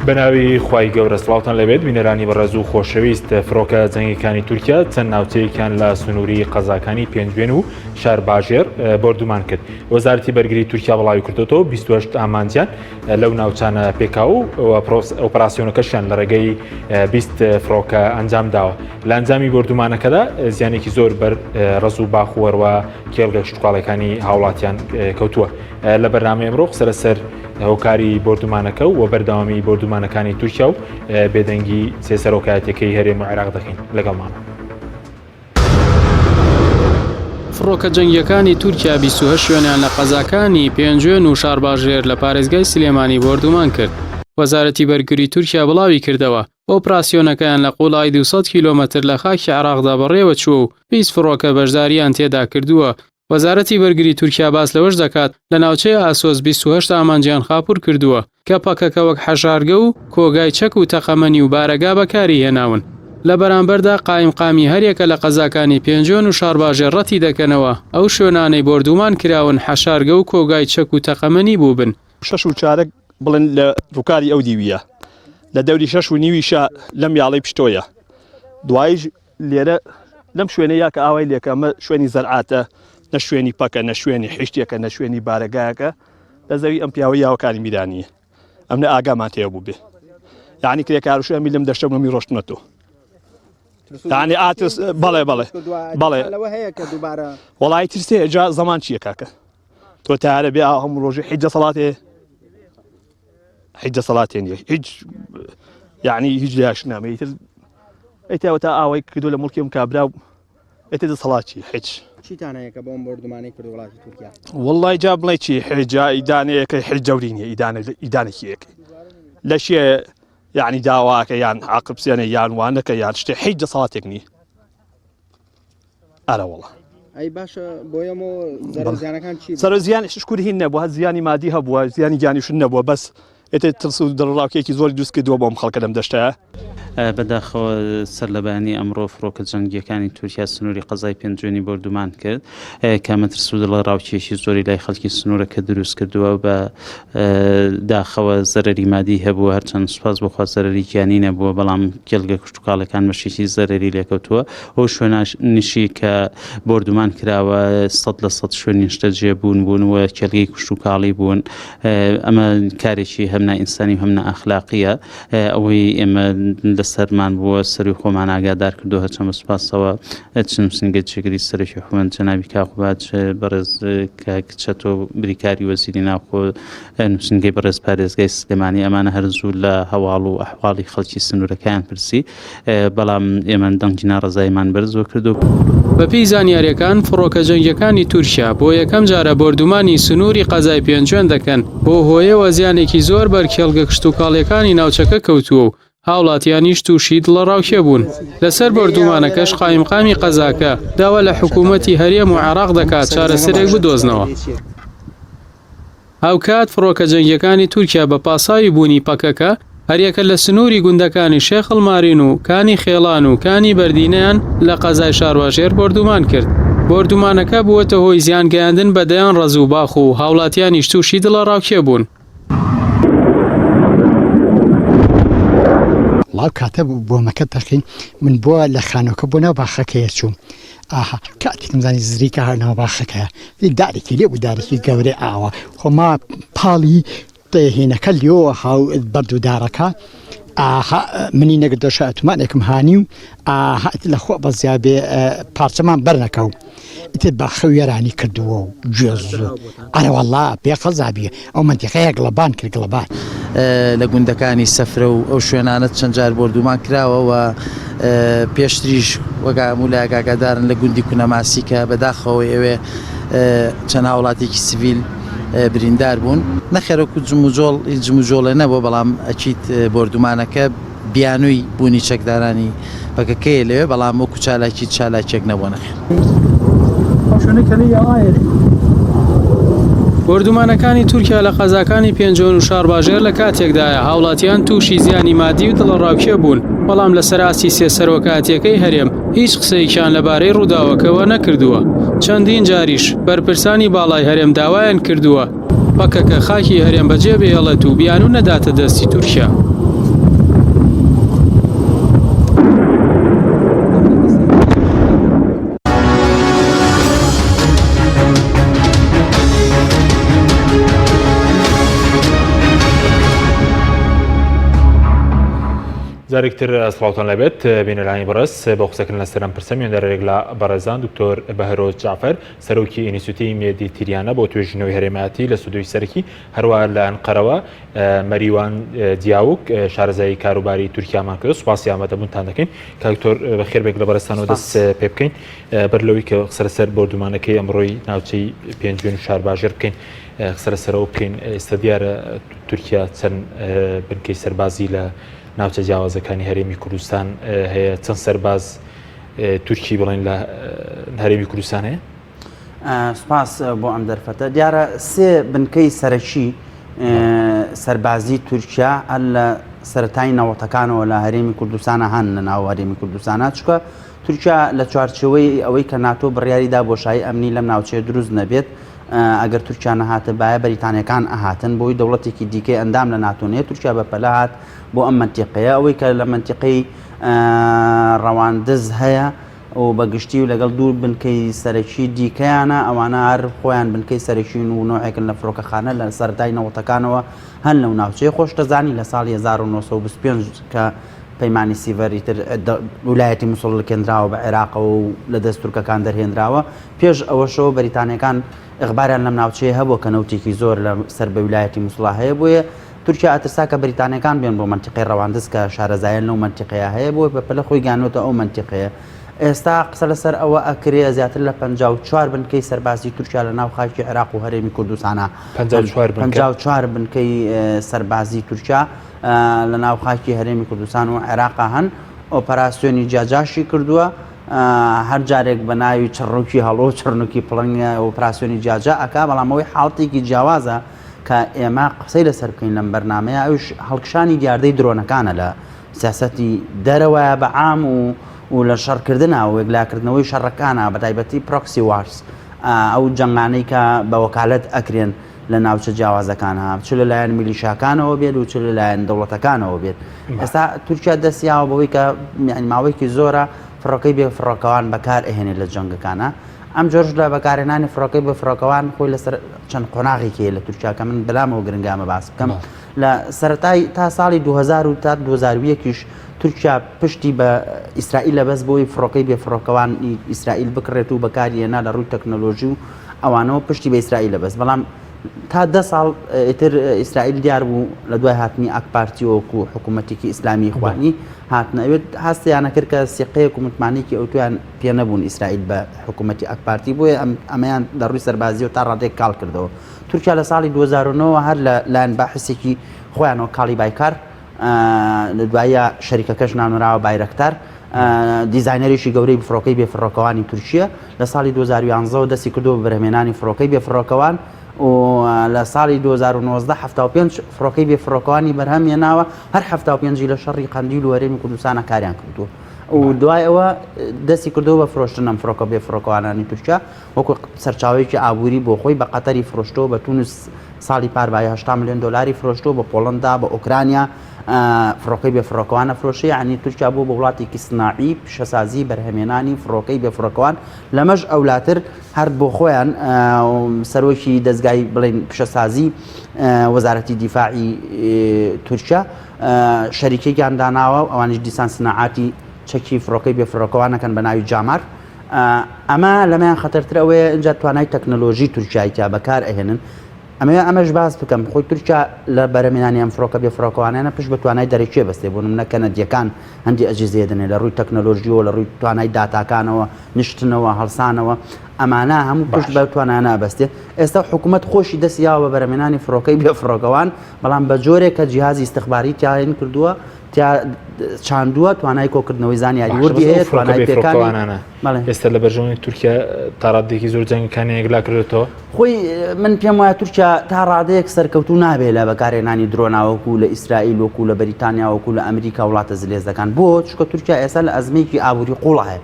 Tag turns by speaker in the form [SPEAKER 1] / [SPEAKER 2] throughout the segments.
[SPEAKER 1] بەناوی خوای گەورە سڵاوتان لەبێت بینەرانی بەڕێز و خۆشەویست فڕۆکە جەنگیەکانی تورکیا چەند ناوچەیەکیان لە سنووری قەزاکانی پێنجوێن و شارباژێر بۆردومان کرد وەزارەتی بەرگری تورکیا بڵاوی کردوەوە 28 ئامانجیان لەو ناوچانە پێکا و ئۆپراسیۆنەکەشیان لە ڕێگەی 20 فڕۆکە ئەنجام داوە لە ئەنجامی بۆردومانەکەدا زیانێکی زۆر بەر ڕز و باخ وەروە کێڵگە کشتوکاڵەکانی هاوڵاتیان کەوتووە لە بەرنامەی ئەمڕۆ قسە لەسەر هۆکاری بۆردومانەکە و بەردەوامی بۆردومانەکانی تورکیا و بێدەنگی سێ سەرۆکایەتەکەی هەرێم و عێراق دەکەین لەگەڵمانە.
[SPEAKER 2] فڕۆکە جەنگییەکانی تورکیا 28 شوێنیان لە قەزاکانی پێنجوێن و شارباژێر لە پارێزگای سلێمانی بۆردومان کرد. وەزارەتی بەرگری تورکیا بڵاوی کردەوە، ئۆپراسیۆنەکەیان لە قوڵایی 200 کیلۆمەتر لە خاکی عێراقدا بەڕێوەچووە و 20 فڕۆکە بەشدارییان تێدا کردووە وەزارەتی بەرگری تورکیا باس لەوەش دەکات، لە ناوچەی ئاسۆس 28 ئامانجیان خاپوور کردووە، کە پەکەکە وەک حەشارگە و کۆگای چەک و تەقەمەنی و بارەگا بەکاری هێناون. لە بەرامبەردا قایمقامی هەریەکە لە قەزاکانی پێنجوێن و شارباژێڕ ڕەتی دەکەنەوە ئەو شوێنانەی بۆردوومان کراون حەشارگە و کۆگای چەک و تەقەمەنی بووبن.
[SPEAKER 3] شەش و چارەک بڵێن لە ڕووکاری ئەو دیویە لە دەوری شەش و نیویشە لەم یاڵەی پشتۆیە دوایش لێرە لەم شوێنە یا کە ئاوای لێکە ئەمە شوێنی زەرعاتە نە شوێنی پەکە نە شوێنی حیشتێکە نە شوێنی بارەگایەکە لە زەوی ئەم پیاوە یاوەکانی میرانیە ئەم نە ئاگامان تێ بوو بێ یعنی کرێکار شوێنی لەم دەشتە بوومی ڕۆشتنە تۆ یعنی ئاترس بەڵێ بەڵێ بەڵێ
[SPEAKER 4] لەوە هەیە کە دووبارە
[SPEAKER 3] وەڵی ترسێ جا زەمان چییە کاکە تۆ تارە بێ ئاو هەموو ڕۆژی حیج دەسەڵاتێ هیچ دەسەڵاتێ نیە هیچ یعنی هیچ لەش نامە ئیتر ئەیتەوە تا ئاوای کردو لە مڵکی ئەم کابرا و ئێتە دەسەڵات چی هیچ
[SPEAKER 4] چیتان هەیە کە بۆم بۆردومانەی کرد وڵاتی تورکیا
[SPEAKER 3] وڵی جا بڵێ چی حیجا ئیدانەیەکە حیج جەوری نیە ئیدانە ئیدانێکی یەکەی لە شێ یعنی داواکە یان عقبسێنە یان وانەکە یان شتێ هیچ دەسەڵاتێک نیە ئەرەوەڵا.
[SPEAKER 4] ئەی باشە بۆ ئێمە زەرەر زیانەکان چی بوو؟
[SPEAKER 3] زەرەر زیان شکور هین نەبووە هەر زیانی مادی هەبووە زیانی گیانیش نەبووە بەس ئێتر ترس و دڵەڕاوکێکی زۆری دروست کردووە بۆ ئەم خەڵکە لەم دەشتایە.
[SPEAKER 5] بەداخەوە سەرلەبەیانی ئەمڕۆ فڕۆکە جەنگییەکانی تورکیا سنووری قەزای پێنجوێنی بۆردومان کرد کە مەترس و دڵەڕاوکێکی زۆری لای خەڵکی سنوورەکە دروست کردووە بە داخەوە زەرەری مادی هەبووە هەرچەند سوپاس بۆ خوا زەرەری گیانی نەبووە بەڵام کێڵگە کشتوکاڵەکان بەشێکی زەرەری لێکەوتووە ئەو شوێنانیشی کە بۆردومان کراوە 100% شوێنی نیشتەجێبوون بوون و کێڵگەی کشتوکاڵی بوون ئەمە کارێکی هەم نائینسانی و هەم نائەخلاقیە ئەوەی ئێمە لەسەرمان بووە سەروی خۆمان ئاگادار کردو هەرچەند بە سوپاسەوە چ نووسینگەی جێگری سەرۆکی حکومەت جەنابی کاک قوباد چ بەڕێز کاک چەتۆ بریکاری وەزیری ناوخۆ نووسینگەی بەڕێز پارێزگای سلێمانی ئەمانە هەر زوو لە هەواڵ و ئەحواڵی خەڵکی سنوورەکەیان پرسی بەڵام ئێمە دەنگی ناڕەزاییمان بەرزەوە کردو.
[SPEAKER 2] بەپێی زانیارییەکان، فڕۆکە جەنگییەکانی تورکیا بۆ یەکەم جارە بۆردومانی سنووری قەزای پێنجوێن دەکەن، بەو هۆیەوە زیانێکی زۆر بەر کێڵگە کشتوکاڵییەکانی ناوچەکە کەوتووە و هاوڵاتیانیش تووشی دڵەڕاوکێ بوون. لەسەر بۆردومانەکەش قایمقامی قەزاکە داوا لە حکوومەتی هەرێم و عێراق دەکات چارەسەرێک بدۆزنەوە. هاوکات فڕۆکە جەنگییەکانی تورکیا بە پاساوی بوونی پەکەکە، هەریەکە لە سنووری گوندەکانی شێخڵمارین و کانی خێڵان و کانی بەردینەیان لە قەزای شارباژێر بۆردومان کرد. بۆردومانەکە بووەتە هۆی زیان گەیاندن بە دەیان ڕەز و باخ و هاوڵاتیانیش تووشی دڵەڕاوکێ بوون.
[SPEAKER 6] وەڵا ئەو کاتە بۆمەکە تەقی من بۆ لە خانوەکە بۆ ناو باخەکەیە چووم ئاها کاتێکم زانی زریکە ناو باخەکەیە دارێکی لێ بوو دارێکی گەورەی ئاوە خۆما پاڵی هینەکە لێەوە هاو بەرد و دارەکە ئاها منی نەگردەشە ئەتمانێکم هانی و ئاها لە خۆ بەزیا بێ پارچەمان بەرنەکەو ئیتر باخە وێرانی کردووە و گوێز و ئەرەوەڵا پێ قەزابیە ئەو مەنتیقەیە گڵەبان کرد گڵەبان.
[SPEAKER 5] لە گوندەکانی سەفرە و ئەو شوێنانە چەند جار بۆردومان کراوە و پێشتریش وەک هەموو لایەک ئاگادارن لە گوندی کونەماسی کە بەداخەوە ئەوێ چەند هاوڵاتیەکی سڤیل بریندار بوون. نەخێر وەکو جموجۆڵ هیچ جموجۆڵێ نەبووە بەڵام ئەکید بۆردومانەکە بیانووی بوونی چەکدارانی پەکەکەیە لەوێ، بەڵام وەکو چالاکی هیچ چالاکیەک نەبووە نەخێر.
[SPEAKER 2] بۆردومانەکانی تورکیا لە قەزاکانی پێنجۆن و شارباژێر لە کاتێکدایە هاوڵاتیان تووشی زیانی مادی و دڵەڕاوکێ بوون. بەڵام لەسەر ئاستی سێ سەرۆکایەتییەکەی هەرێم هیچ قسەیەکیان لەبارەی ڕووداوەکەوە نەکردووە. چەندین جاریش بەرپرسانی باڵای هەرێم داوایان کردووە پەکەکە خاکی هەرێم بەجێ بهێڵێت و بیانوو نەداتە دەستی تورکیا.
[SPEAKER 1] جارێکتر سڵاوتان لەبێت بینەرانی بەڕێز بۆ قسەکردن لەسەر ئەم پرسە میواندارێک لە بەڕێزان دکتۆر بەهرۆز جعفەر سەرۆکی ئینستیتوتی مێدیتریانە بۆ توێژینەوەی هەرێمایەتی لە ستۆدیۆی سەرەکی هەروە لە ئەنقەرەوە مەریوان دیاوک شارەزای کاروباری تورکیامان کرد سوپاسی ئامادەبوونتان دەکەین کاک دکتۆر بەخێر بێت لە بەڕێزتانەوە دەست پێ بکەین بەر لەوەی کە قسە لەسەر بۆردومانەکەی ئەمڕۆی ناوچەی پێنجوێن و شارباژێر بکەین قسە لەسەرەوە بکەین ئێستا دیارە تورکیا چەند بنکەی سەربازی لە ناوچە جیاوازەکانی هەرێمی کوردستان هەیە چەند سەرباز تورکی بڵێن لە هەرێمی کوردستان هەیە؟
[SPEAKER 7] سپاس بۆ ئەم دەرفەتە دیارە سێ بنکەی سەرەکی سەربازی تورکیا هەر لە سەتای نەوەتەکانەوە لە هەرێمی کوردستانە هەن لە ناو هەرێمی کوردستانە چکە تورکیا لە چوارچێوەی ئەوەی کە ناتۆ بڕیاری دا بۆشایی ئەمنی لەم ناوچەیە دروست نەبێت، ئەگەر تورکیا نەهاتبایە بەریتانیەکان ئەهاتن، بۆی دەوڵەتێکی دیکەی ئەندام لە ناتۆ نیە، تورکیا بە پەلە هات بۆ ئەم مەنتیقەیە، ئەوەی کە لە مەنتیقەی ڕەواندز هەیە و بە گشتی و لەگەڵ دوو بنکەی سەرەکی دیکەیانە، ئەوانە هەر خۆیان بنکەی سەرەکین و نەوعێکن لە فڕۆکەخانە لە سەرەتای نەوەتەکانەوە هەن لەو ناوچەیە، خۆش دەزانی لە ساڵی 1925 کە پەیمانی سیڤەر ئیتر ولایەتی موسڵ لکێندراوە بە عێراقەوە و لە دەست تورکەکان دەرهێنراوە، پێش ئەوەشەوە بەریتانیەکان ئیغباریان لەم ناوچەیە هەبووە کە نەوتێکی زۆر لە سەر بە ویلایەتی موسڵا هەیە، بۆیە تورکیا ئەترسا کە بەریتانیەکان بێن بۆ مەنتیقەی ڕەواندز کە شارەزایان لەو مەنتیقەیە هەیە، بۆیە بە پەلە خۆی گەیاندووەتە ئەو مەنتیقەیە. ئێستا قسە لەسەر ئەوە ئەکرێ زیاتر لە 54 بنکەی سەربازی تورکیا لە ناو خاکی عێراق و هەرێمی کوردستانە.
[SPEAKER 1] 54 بنکە؟
[SPEAKER 7] 54 بنکەی سەربازی تورکیا. لە ناو خاکی هەرێمی کوردستان و عێراقا هەن، ئۆپەراسیۆنی جیاجاشی کردووە، هەر جارێک بە ناوی چڕنووکی هەڵۆ و چڕنووکی پڵنگ ئۆپراسیۆنی جیاجا ئەکا، بەڵام ئەوەی حاڵەتێکی جیاوازە کە ئێمە قسەی لەسەر بکەین لەم بەرنامەیە ئەویش هەڵکشانی دیاردەی درۆنەکانە لە سیاسەتی دەرەوەیە بە عام و و لە شەڕکردنا و یەکلاکردنەوەی شەڕەکانە بە تایبەتی proxy wars ئەو جەنگانەی کە بە وەکالەت ئەکرێن لە ناوچە جیاوازەکانە چ لە لایەن میلیشاکانەوە بێت و چ لە لایەن دەوڵەتەکانەوە بێت ئێستا تورکیا دەستیاوە بەوەی کە یعنی ماوەیەکی زۆرە فڕۆکەی بێ فڕۆکەوان بەکار ئەهێنێت لە جەنگەکانە ئەم جۆرش لە بەکارهێنانی فڕۆکەی بێ فڕۆکەوان خۆی لەسەر چەند قۆناغێکی هەیە لە تورکیا کە من بەلامەوە گرنگە ئەمە باس بکەم لە سەرەتای تا ساڵی 2000 و تا 2001یش تورکیا پشتی بە ئیسرائیل لە بەس بۆی فڕۆکەی بێ فڕۆکەوان ئیسرائیل بکڕێت و بەکاری هێنا لە ڕووی تەکنەلۆژی و ئەوانەوە پشتی بە ئیسرائیل لەبەست بەڵام تا دە ساڵ ئیتر ئیسرائیل دیار بوو لە دوای هاتنی ئاک پارتی وەکو حکوومەتێکی ئیسلامی خوانی هاتنە ئەوێت هەستیانە کرد کە سیقەیەک و متمانەیەکی ئەوتویان پێ نەبوون ئیسرائیل بە حکوومەتی ئاک پارتی بۆیە ئەمەیان لە ڕووی سەربازیەوە تا ڕادەیەک کاڵ کردەوە تورکیا لە ساڵی 2009 هەر لە لایەن باحسێکی خۆیانەوە کاڵی بایکار لە دوایە شەریکەکەش ناونراوە بایرەکتار دیزاینەرێکی گەورەی فڕۆکەی بێفڕۆکەوانی تورکیە لە ساڵی 2011 ەوە دەستی کردووە بە بەرهەمهێنانی فڕۆکەی بێفڕۆکەوان و لە ساڵی 2019 75 فڕۆکەی بێفڕۆکەوانی بەرهەم هێناوە هەر 75 لە شەڕی قەندیل و هەرێمی کوردستانە کاریان کردووە و دوای ئەوە دەستی کردەوە بە فرۆشتن ئەم فڕۆکە بێفڕۆکەوانانی تورکیا وەکو سەرچاوەیەکی ئابووری بۆ خۆی بە قەتەری فرۆشتەوە بە تونس ساڵی پار بای 80 ملیۆن دلاری فرۆشتەوە بە پۆڵندا بە ئۆکرانیا فڕۆکەی بێ فڕۆکەوان ئەفرۆشێ یانی تورکیا بووە بە وڵاتێکی سناعی پیشەسازی بەرهەمێنانی فڕۆکەی بێ فڕۆکەوان لەمەش ئەولاتر هەر بۆ خۆیان سەرۆکی دەزگای بڵێن پیشەسازی وەزارەتی دیفاعی تورکیا شەریکێکیان داناوە ئەوانیش دیسان سناعاتی چەکی فڕۆکەی بێ فڕۆکەوانەکەن بە ناوی جامار ئەمە لەمەیان خەتەرتر ئەوەیە اینجا توانای تەکنەلۆژی تورکیای تیا بەکار ئەهێنن ئەمەوێ ئەمەش باس بکەم، خۆی تورکیا لە بەرهەمهێنانی ئەم فڕۆکە بێ فڕۆکەوانانە پشت بە توانای دەرەکییە بەستێ، بۆ نمونە کەنەدییەکان هەندی ئەجهیزەیە دەنێ لە ڕووی تەکنەلۆژییەوە، لە ڕووی توانای داتاکانەوە، نیشتنەوە، هەڵسانەوە، ئەمانە هەموو پشت بە توانایانە ئەبەستێ. ئێستا حکوومەت خۆشی دەستی یاوە بە بەرهەمهێنانی فڕۆکەی بێ فڕۆکەوان، بەڵام بە جۆرێک کە جیهازی ئیستخباری تیاین کردووە. تیا چاندووە توانای کۆکردنەوەی زانیاری وردی هەیە توانای
[SPEAKER 1] پێکانانە ئێستا لە بەرژەوەندی تورکیا تا ڕادێکی زۆر جەنگەکانی یەکلا کردێتەوە
[SPEAKER 7] خۆی من پێم وایە تورکیا تا ڕادەیەک سەرکەوتوو نابێت لە بەکارهێنانی درۆنا وەکو لە ئیسرائیل وەکو لە بەریتانیا وەکو لە ئەمریکا وڵاتە زلێزەکان بۆ چونکە تورکیا ئێستا لە ئەزمەیەکی ئابووری قوڵە هەیە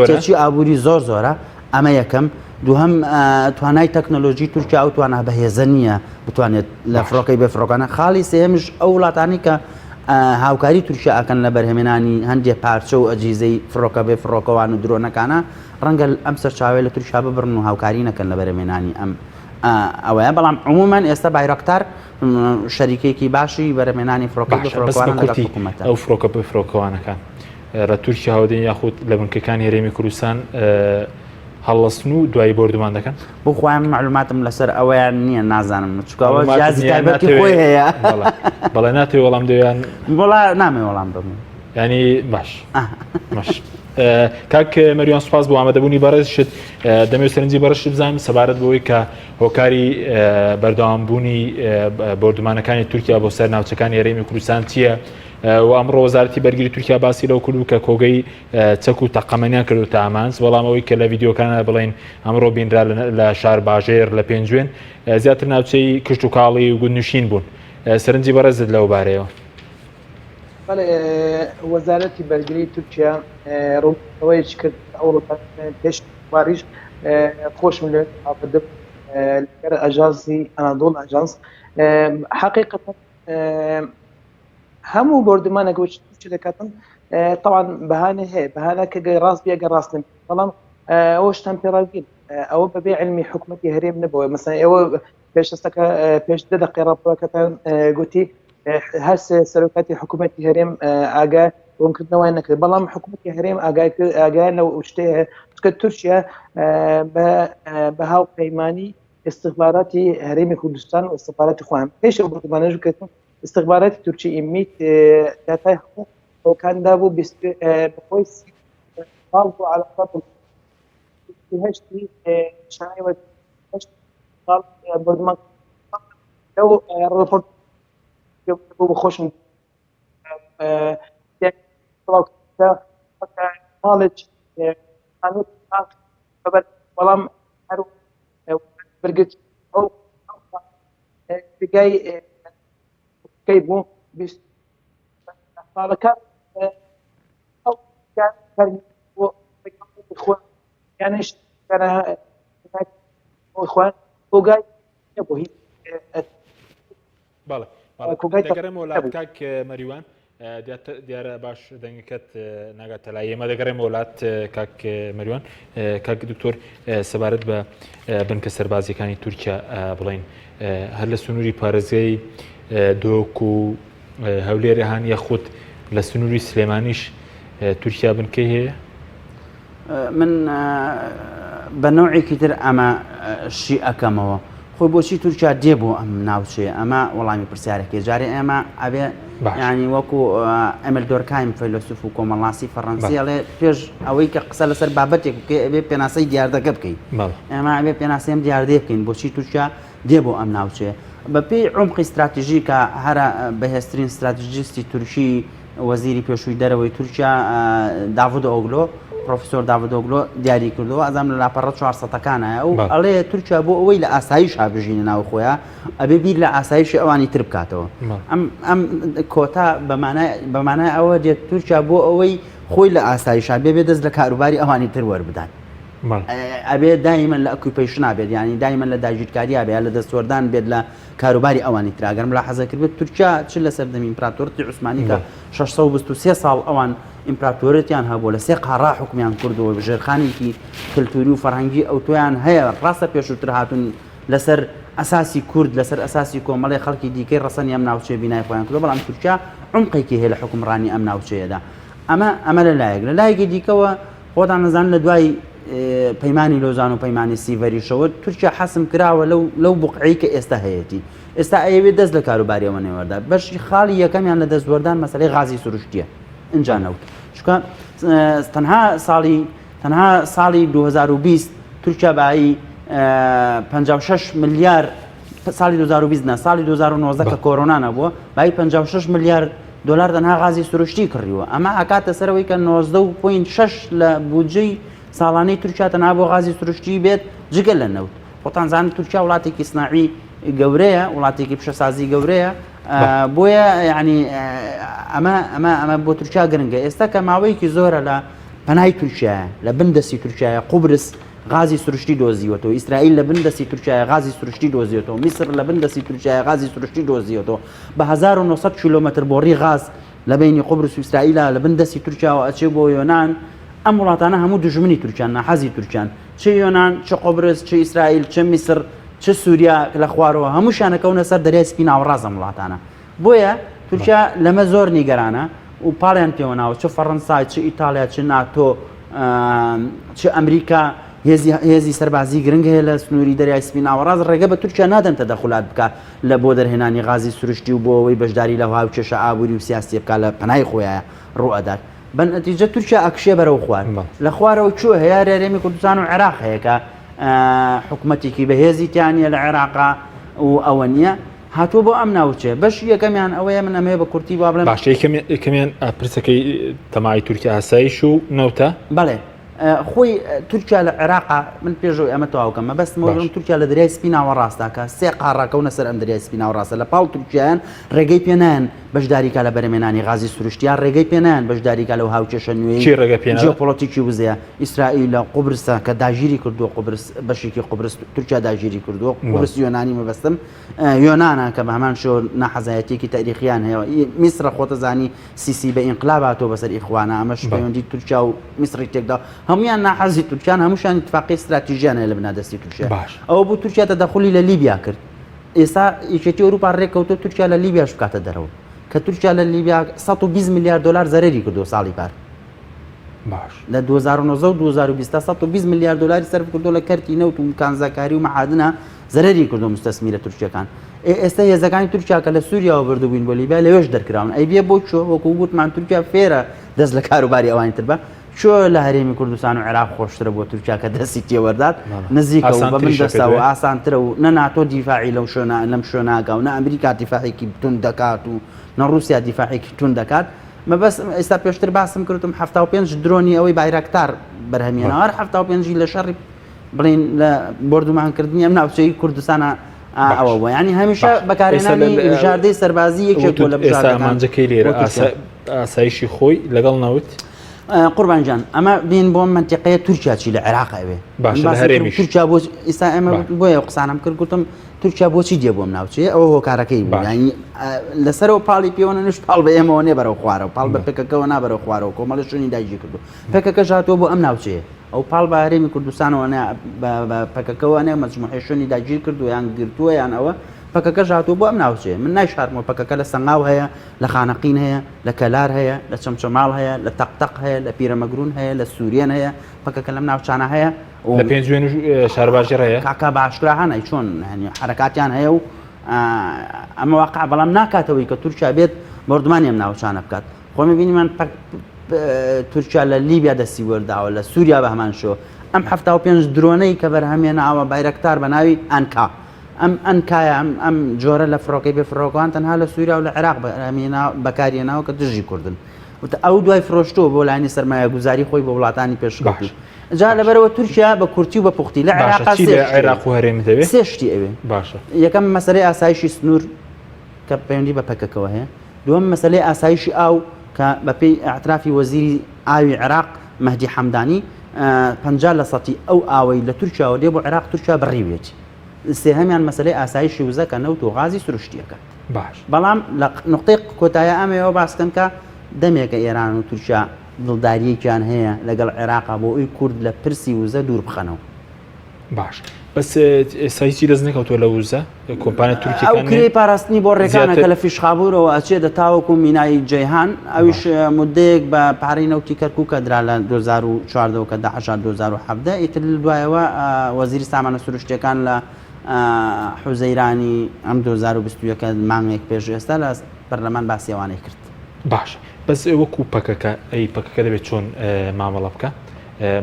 [SPEAKER 7] تێچووی ئابووری زۆر زۆرە ئەمە یەکەم دووهەم توانای تەکنەلۆژی تورکیا ئەو توانا بەهێزە نییە بتوانێت لە فڕۆکەی بێ فڕۆکانە خاڵی سێهەمیش ئەو وڵاتانی کە هاوکاری تورکیا ئەکەن لە بەرهەمێنانی هەندێک پارچە و ئەجیزەی فڕۆکە بێ فڕۆکەوان و درۆنەکانە ڕەنگە ئەم سەرچاوەیە لە تورکیا ببڕن و هاوکاری نەکەن لە بەرهەمێنانی ئەم ئەوەیە بەڵام عموما ئێستا بایرەقتار شەریکێکی باشی بەرهەمێنانی فڕۆکە بێ فڕۆکەوانە لەگەڵ حکوومەتە.
[SPEAKER 1] ئەو فڕۆکە بێ فڕۆکەوانەکان لە تورکیا هەودێن یاخود لە بنکەکانی هەرێمی کوردستان هەڵەسن و دوایی بۆردومان دەکەن؟
[SPEAKER 7] بۆ خۆیان معلوماتم لەسەر ئەوەیان نییە نازانم چکەوە جیازی تایبەتی خۆی هەیە
[SPEAKER 1] بەڵێ ناتەوێ وەڵام دەویان
[SPEAKER 7] وڵا نامێ وەڵام بم
[SPEAKER 1] ینی باش باش کاک مەریوان سوپاس بۆ ئامادەبوونی بەڕێزشت دەمەوێت سەرنجی بەڕێزشت بزانم سەبارەت بەوەی کە هۆکاری بەردەوامبوونی بۆردومانەکانی تورکیا بۆ سەر ناوچەکانی هەرێمی کوردستان چییە و ئەمڕۆ وەزارەتی بەرگری تورکیا باسی لەو کردو کە کۆگەی چەک و تەقەمەنیان کردو ئامانج بەڵام ئەوەی کە لە ڤیدیۆکانە بڵین ئەمڕۆ بینرا لە شار باژێر لە پێنجوێن زیاتر ناوچەی کشتتوکاڵی و گوندنشین بوون سەرنجی بەڕێزت لەو بارەیەوە.
[SPEAKER 8] بەڵێ وەزارەتی بەرگری تورکیا ڕوونکردنەوەیەکی کرد ئەوڕۆ پێش باریش خۆشم لێ ئامادە لەگەر ئاژانسی ئەنادۆڵ ئاژانس حقیقەتەن هەموو بۆردومانێک وەچ تورکیا دەکاتن طبعا بەهانە هەیە بەهانە کە گەر ڕاست بێ گەر ڕاست نەبێ بەڵام ئەوەشتان پێڕاگیر ئەوە بەبێ علمی حکوومەتی هەرێم نەبووە مەسەن ئێوە پێش ئێستاکە پێش دە دەقەی ڕاپۆرەکەتان گوتی هەر سەرۆکاتی حکوومەتی هەرێم ئاگا ڕوونکردنەوەی نەکرد بەڵام حکوومەتی هەرێم ئاگای ئاگای لەو شتەیە چکە تورکیا بە هاوپەیمانی استخباراتی هەرێمی کوردستان و استخباراتی خۆیان پێش ئەو بۆردومانەش بکردن استخباراتی تورکی ئیمیت داتای هەوکاندا بوو بەخۆی ساڵ بۆ علاقات هەشتی شانەی ساڵ بۆردومان لەو ڕێپۆرت بۆ خۆشم ماڵێک بەڵام هەر برگت ئەو دەگای کەی بوو 20 ساڵەکە ئەو خۆ یانش خۆیان کۆگای نەبوو هیچ
[SPEAKER 1] بەڵێ کۆگای دەگەڕێمەوە لات کاک مەریوان دیارە باش دەنگەکەت ناگاتە لای ئێمە دەگەڕێمەوە لات کاک مەریوان کاک دکتۆر سەبارەت بە بنکە سەربازیەکانی تورکیا بڵین هەر لە سنووری پارێزگای دۆک و هەولێر هەن یاخود لە سنووری سلێمانیش تورکیا بنکەی هەیە؟
[SPEAKER 7] من بە نەوعێکی تر ئەمە شی ئەکەمەوە خۆی بۆچی تورکیا دێ بۆ ئەم ناوچەیە ئەمە وەڵامی پرسیارەکەی جارێ ئێمە ئەبێ ینی وەکو ئەمل دۆرکایم فەیلۆسوف و کۆمەڵناسی فەڕەنسی ئەڵێ پێش ئەوەی کە قسە لەسەر بابەتێک بکەی ئەبێ پێناسەی دیاردەکە بکەین ئێمە ئەبێ پێناسەی ئەم دیاردەیە بکەین بۆچی تورکیا دێ بۆ ئەم ناوچەیە بەپێی عمقی ستراتیژی کە هەرە بەهێزترین ستراتیژیستی تورکی وەزیری پێشووی دەرەوەی تورکیا داڤود ئۆگلۆ پرۆفیسۆر داڤود ئۆگلۆ دیاری کردەوە ئەزام لە لاپەڕە 400 ەکانە ئەو ئەڵێ تورکیا بۆ ئەوەی لە ئاسایش بژینە ناو خۆیان ئەبێ بیر لە ئاسایشی ئەوانی تر بکاتەوە ئەم ئەم کۆتا بەمانای ئەوە دێت تورکیا بۆ ئەوەی خۆی لە ئاسایشا بێ بێ دەست لە کاروباری ئەوانی تر وەربدات ئەبێ دایمەن لە occupation ا بێت یانی دایمەن لە داگیرکاریا بێ لە دەستوەردان بێت لە کاروباری ئەوانی ترا گەر ملاحەزە کردبێت تورکیا چ لە سەردەمی ئیمپراتۆرەتی عوسمانی کە 623 ساڵ ئەوان ئیمپراتۆرەتیان هەبوو لە سێ قاڕا حکومیان کردووە ژێرخانێکی کللتوری و فەرهەنگی ئەوتۆیان هەیە ڕاستە پێشووتر هاتوون لەسەر ئەساسی کورد لەسەر ئەساسی کۆمەڵی خەڵکی دیکەی ڕەسەنی ئەم ناوچەیە بینای خۆیان کردووە بەڵام تورکیا عمقێکی هەیە لە حکومڕانی ئەم ناوچەیەدا ئەمە ئەمە لە لایەک لە لایەکی دیکەوە خۆتان ئەزانن لە دوای پەیمانی لۆزان و پەیمانی سیڤەریشەوە تورکیا حەسم کراوە لەو لەو بقعەی کە ئێستا هەیەتی ئێستا ئەیەوێت دەست لە کاروباری ئەوە نێوەردا بەشی خاڵی یەکەمیان لە دەستوەردان مەسەلەی غازی سروشتیە ئینجا نەوت چونکە تەنها ساڵی تەنها ساڵی 2020 تورکیا بایی 56 ملیار ساڵی 2020 نا ساڵی 2019 کە کۆرۆنا نەبووە بایی 56 ملیار دۆلار تەنها غازی سروشتی کڕیوە ئەمە ئەکاتە سەرەوەی کە 19.6 لە بودجەی ساڵانەی تورکیا تەنها بۆ غازی سروشتی بێت جگە لە نەوت خۆتان زانن تورکیا وڵاتێکی سناعی گەورەیە وڵاتێکی پیشەسازی گەورەیە بۆیە یعنی ئەمە ئەمە ئەمە بۆ تورکیا گرنگە ئێستا کە ماوەیەکی زۆرە لە پەنای تورکیایە لە بن دەستی تورکیایە قوبرس غازی سروشتی دۆزیوەتەوە ئیسرائیل لە بن دەستی تورکیایە غازی سروشتی دۆزیوەتەوە میسر لە بن دەستی تورکیایە غازی سروشتی دۆزیوەتەوە بە 1900 کیلۆمەتر بۆڕی غاز لە بینی قوبرس و ئیسرائیلە لە بن دەستی تورکیاوە ئەچێ بۆ یۆنان ئەم وڵاتانە هەموو دژمنی تورکیان ناحەزی تورکیان چ یۆنان چ قوبرس چ ئیسرائیل چ میسر چ سووریا لە خوارەوە هەمووشیان ئەکەونە سەر دەریای سپی ناوەڕاست ئەم وڵاتانە بۆیە تورکیا لەمە زۆر نیگەرانە و پاڵیان پێوەناوە چ فەڕەنسا چ ئیتاڵیا چ ناتۆ چ ئەمریکا هێزی هێزی سەربازی گرنگ هەیە لە سنووری دەریای سپی ناوەڕاست ڕێگە بە تورکیا نادەن تەدەخولات بکە لە بۆ دەرهێنانی غازی سروشتی و بۆ ئەوەی بەشداری لە هاوکێشە ئابووری و سیاسیە بکە لە پەنای خۆیان ڕوئەدات بە نەتیجە تورکیا ئەکشێ بەرەو خوار لە خوارەوە کوێ هەیە هەرێمی کوردستان و عێراق هەیە کە حکومەتێکی بەهێزی تیا نییە لە عێراقا و ئەوە نییە هاتووە بۆ ئەم ناوچەیە بەشی یەکەمیان ئەوەیە من ئەمەوێ بە کورتی وا بڵێم
[SPEAKER 1] باشە یەکەمیان پرسەکەی تەمای تورکیا ئاسایش و نەوتە
[SPEAKER 7] بەڵێ خۆی تورکیا لە عێراقا من پێشەوەی ئەمە تەواوکەم مەبەستم بڵێم تورکیا لە دەریای سپی ناوەڕاستدا کە سێ قاڕەکەونە سەر ئەم دەریای سپی ناوەڕاستە لە پاڵ تورکیایان ڕێگەی پێ نایەن بەشداری کا لە بەرهەمێنانی غازی سروشتی یان ڕێگەی پێ نایەن بەشداری کا لەو هاوکێشە نوێی
[SPEAKER 1] چی ڕێگە پێ نادات؟
[SPEAKER 7] جیۆپۆلەتیکی وزەیە ئیسرائیلە قوبرسە کە داگیری کردووە قوبرس بەشێکی قوبرس تورکیا داگیری کردووە قوبرس یۆنانی مەبەستم یۆنانە کە بە هەمان شێوە ناحەزایەتیەکی تاریخیان هەیە میسرە خۆتەزانی سیسی بە ئینقلاب هاتووە بەسەر ئیخوانە ئەمەش پەیوەندی تورکیا و میسری تێکدا هەمویان ناحەزی تورکیان هەمووشیان اتفاقی استراتیژیان هەیە لە بنادەستی تورکیا ئەوە بوو تورکیا تەدەخولی لە لیبیا کرد ئێستا یەکێتی ئەوروپا ڕێککەوتووە تورکیا لە لیبیاش بکاتە دەرەوە کە تورکیا لە لیبیا 120 میلیارد دلار زەرەری کردو ساڵی پار
[SPEAKER 1] باش
[SPEAKER 7] لە 2019 و 2020 120 میلیارد دلاری سەرف کردو لە کەرتی نەوت و کانزاکاری و معادنە زەرەری کردو مستەسمیرە تورکیەکان ئێستا هێزەکانی تورکیا کە لە سووریاوە بردوبووین بۆ لیبیا لەوێش دەرکراون ئەی بێ بۆ چۆ وەکو گوتمان تورکیا فێرە دەست لە کاروباری ئەوانی تر بە چۆ لە هەرێمی کوردستان و عێراق خۆشترە بۆ تورکیا کە دەستی تێوەردات نزیکە و بە بن دەستە و ئاسانترە و نە ناتۆ دیفاعی لەو شوێنە لەم شوێناگا و نە ئەمریکا دیفاعێکی توند دەکات و نە ڕووسیا دیفاعێکی توند دەکات مەبەست ئێستا پێشتر باسم کردم 75 درۆنی ئەوەی بایراکتار بەرهەمیێنەوە هەر 75 لە شەڕی بڵین لە بۆردومانکردنی ئەم ناوچەی کوردستانە ئەوە بووە ینی هەمیشە بەکارهێنانی بژاردەی سەربازی یەکێک بووە لە بژاردەکان
[SPEAKER 1] ئامانجەکەی لێرە ئاسایشی خۆی لەگەڵ نەوت؟
[SPEAKER 7] قوربان گیان ئەمە بین بۆ مەنتیقەیە تورکیا چی لە عێراق ئەوێ
[SPEAKER 1] باشە لە هەرێمیش
[SPEAKER 7] تورکیا بۆ ئێستا ئێمە بۆیە قسانم کرد گوتم تورکیا بۆچی دێ بۆم ناوچەیە ئەوە هۆکارەکەی بوو یانی لەسەرەوە پاڵی پێوەنە نش پاڵ بە ئێمەوە نێ بەرەو خوارەوە پاڵ بە پەکەکەوە نابەرەو خوارەوە کۆمەڵی شوێنی داگیر کردو پەکەکەش هاتووە بۆ ئەم ناوچەیە ئەو پاڵ بە هەرێمی کوردستانەوە نە بە پەکەکەوە نە مەجموعەی شوێنی داگیر کردو یان گرتووە یان ئەوە پەکەکەش هاتووە بۆ ئەم ناوچەیە من نایشارمەوە پەکەکە لە سەنگاو هەیە لە خانەقین هەیە، لە کەلار هەیە، لە چەمچەماڵ هەیە، لە تەقتەق هەیە، لە پیرەمەگرون هەیە، لە سوریەن هەیە، پەکەکە لەم ناوچانە هەیە
[SPEAKER 1] و لە پێنجوێن و شارباژێڕ هەیە؟
[SPEAKER 7] کاکە بە ئاشکرا هەن ئەی چۆن یانی حەرەکاتیان هەیە و ئەمە واقع بەڵام ناکاتەوەی کە تورکیا بێت بۆردومانی ئەم ناوچانە بکات خۆ بینیمان تورکیا لە لیبیا دەستی وەرداوە لە سووریا بە هەمان شێوە ئەم 75 درۆنەی کە بەرهەمێناوە بایرەکتار بە ناوی ئەنکا ئەم ئەنکایە، ئەم ئەم جۆرە لە فڕۆکەی بێ فڕۆکەوان تەنها لە سووریا و لە عێراق بەرهەمهێنا بەکارهێناوە کە دژی کوردن. وتە ئەو دوای فرۆشتووە بۆ لایەنی سەرمایەگوزاری خۆی بۆ وڵاتانی پێشکەوتوو.
[SPEAKER 1] باش.
[SPEAKER 7] جا لەبەرئەوە تورکیا بە کورتی و بە پوختی لە
[SPEAKER 1] باشە
[SPEAKER 7] عێراقا
[SPEAKER 1] چی
[SPEAKER 7] سێ
[SPEAKER 1] لە
[SPEAKER 7] شتی
[SPEAKER 1] عێراق و هەرێم دەوێ؟
[SPEAKER 7] سێ شتی ئەوێ.
[SPEAKER 1] باشە.
[SPEAKER 7] یەکەم مەسەلەی ئاسایشی سنوور کە پەیوەندی بە پەکەکەوە هەیە. دووەم مەسەلەی ئاسایشی ئاو کە بەپێی ئیعترافی وەزیری ئاوی عێراق مەهدی حەمدانی 50 لە سەتی ئەو ئاوەی لە تورکیاوە دێ بۆ عێراق تورکیا بڕیویەتی. سێهەمیان مەسەلەی ئاسایشی وزە کە نەوت و غازی سروشتیەکە.
[SPEAKER 1] باش.
[SPEAKER 7] بەڵام لە نوقتەی کۆتاییا ئەمەوێ باس کەم کە دەمێکە ئێران و تورکیا دڵدارییەکیان هەیە لەگەڵ عێراقا بۆ ئەوی کورد لە پرسی وزە دوور بخەنەوە.
[SPEAKER 1] باش بەس ئێستا هیچی دەست نەکەوتووە لە وزە کۆمپانیا
[SPEAKER 7] ئەو
[SPEAKER 1] تورکیەکان
[SPEAKER 7] کرێی پاراستنی بۆ ڕێکانە
[SPEAKER 1] زیاتر
[SPEAKER 7] کە لە فیشخابورەوە ئەچێتە تاوەکو مینای جەیهان ئەویش مدەیەک بە پارەی نەوتی کەرکوکە درا لە 2014 کە داعش هات 2017 ئیتر لە دوایەوە وەزیری سامانە سروشتیەکان لە حوزەیرانی ئەم 2021 مانگێک پێش ئێستا لە پەرلەمان باسی ئەوانەی کرد.
[SPEAKER 1] باش بەس وەکو پەکەکە ئەی پەکەکە دەبێت چۆن مامەڵە بکە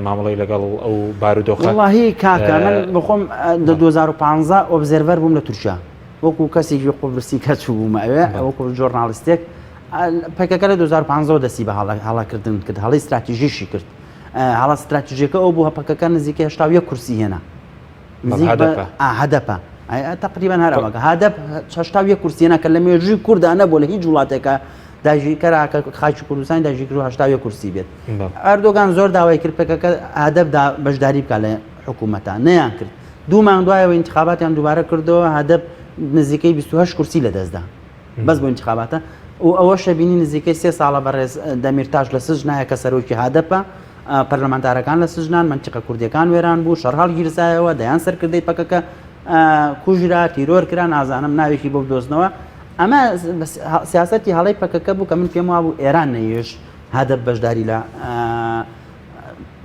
[SPEAKER 1] مامەڵەی لەگەڵ ئەو بارودۆخە
[SPEAKER 7] وەڵاهی کاکە من بخۆم لە 2015 observer بووم لە تورکیا وەکو کەسێکی قوبرسی کە چووبوومە ئەوێ وەکو journalist ێک. پەکەکە لە 2015 دەستی بە هەڵەکردن کرد هەڵی استراتیژیشی کرد هەڵە استراتیژەکە ئەو بوو پەکەکە نزیکە 81 کورسی هێنا هەدەپە تقریبا هەر ئەوەکە هەدەپ 81 کورسی هێنا کە لە مێژووی کووردا نەبوو لە هیچ وڵاتێکە داگیرکەرا کە خاکی کوردستان داگیرکرد و 81 کورسی بێت ئەردۆگان زۆر داوای کرد پەکەکە هەدەپدا بەشداری بکات لە حکوومەتە نەیان کرد دوو مانگ دوایەوە انتخاباتیان دووبارە کردەوە هەدەپ نزیکەی 28 کورسی لەدەستدا بەس بۆ انتخاباتە و ئەوەشە بینی نزیکەی سێ ساڵە بەڕێز دەمیرتاش لە سجنایە کە سەرۆکی هەدەپە پەرلەمانتارەکان لە سجنان مەنتیقە کوردیەکان وێران بوو شەڕ هەڵگیرسایەوە دەیان سەرکردەی پەکەکە کوژرا تیرۆر کرا نازانم ناوێکی بۆ بدۆزنەوە ئەمە سیاسەتی هەڵەی پەکەکە بوو کە من پێم وابوو ئێران نەیەش هەدەپ بەشداری لە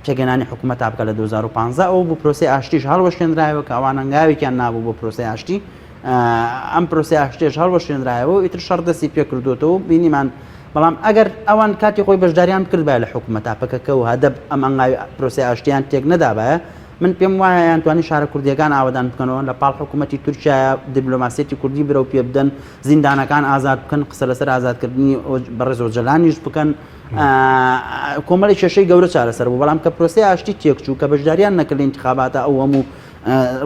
[SPEAKER 7] پێکهێنانی حکوومەت بکە لە 2015 ئەو بوو پرۆسی ئاشتیش هەڵوەشێنرایەوە کە ئەوان هەنگاوێکیان نابوو بۆ پرۆسی ئاشتی ئەم پرۆسی ئاشتێش هەڵوەشێنرایەوە و ئیتر شەڕ دەستی پێکردوێتەوە بینیمان بەڵام ئەگەر ئەوان کاتی خۆی بەشداریان بکردبایە لە حکوومەتا پەکەکە و هەدەپ ئەم ئەنگاوی پرۆسی ئاشتیان تێک نەدابایە من پێم وایە یان توانی شارە کوردیەکان ئاوەدان بکەنەوە لە پاڵ حکوومەتی تورکیا دیبلۆماسیەتی کوردی برەو پێ بدەن زیندانەکان ئازاد بکەن قسە لەسەر ئازادکردنی بەڕێز ئۆجەلانیش بکەن کۆمەڵی کێشەی گەورە چارەسەر بوو بەڵام کە پرۆسەی ئاشتی تێکچوو کە بەشداریان نەکرد لە ئینتخاباتە ئەو هەموو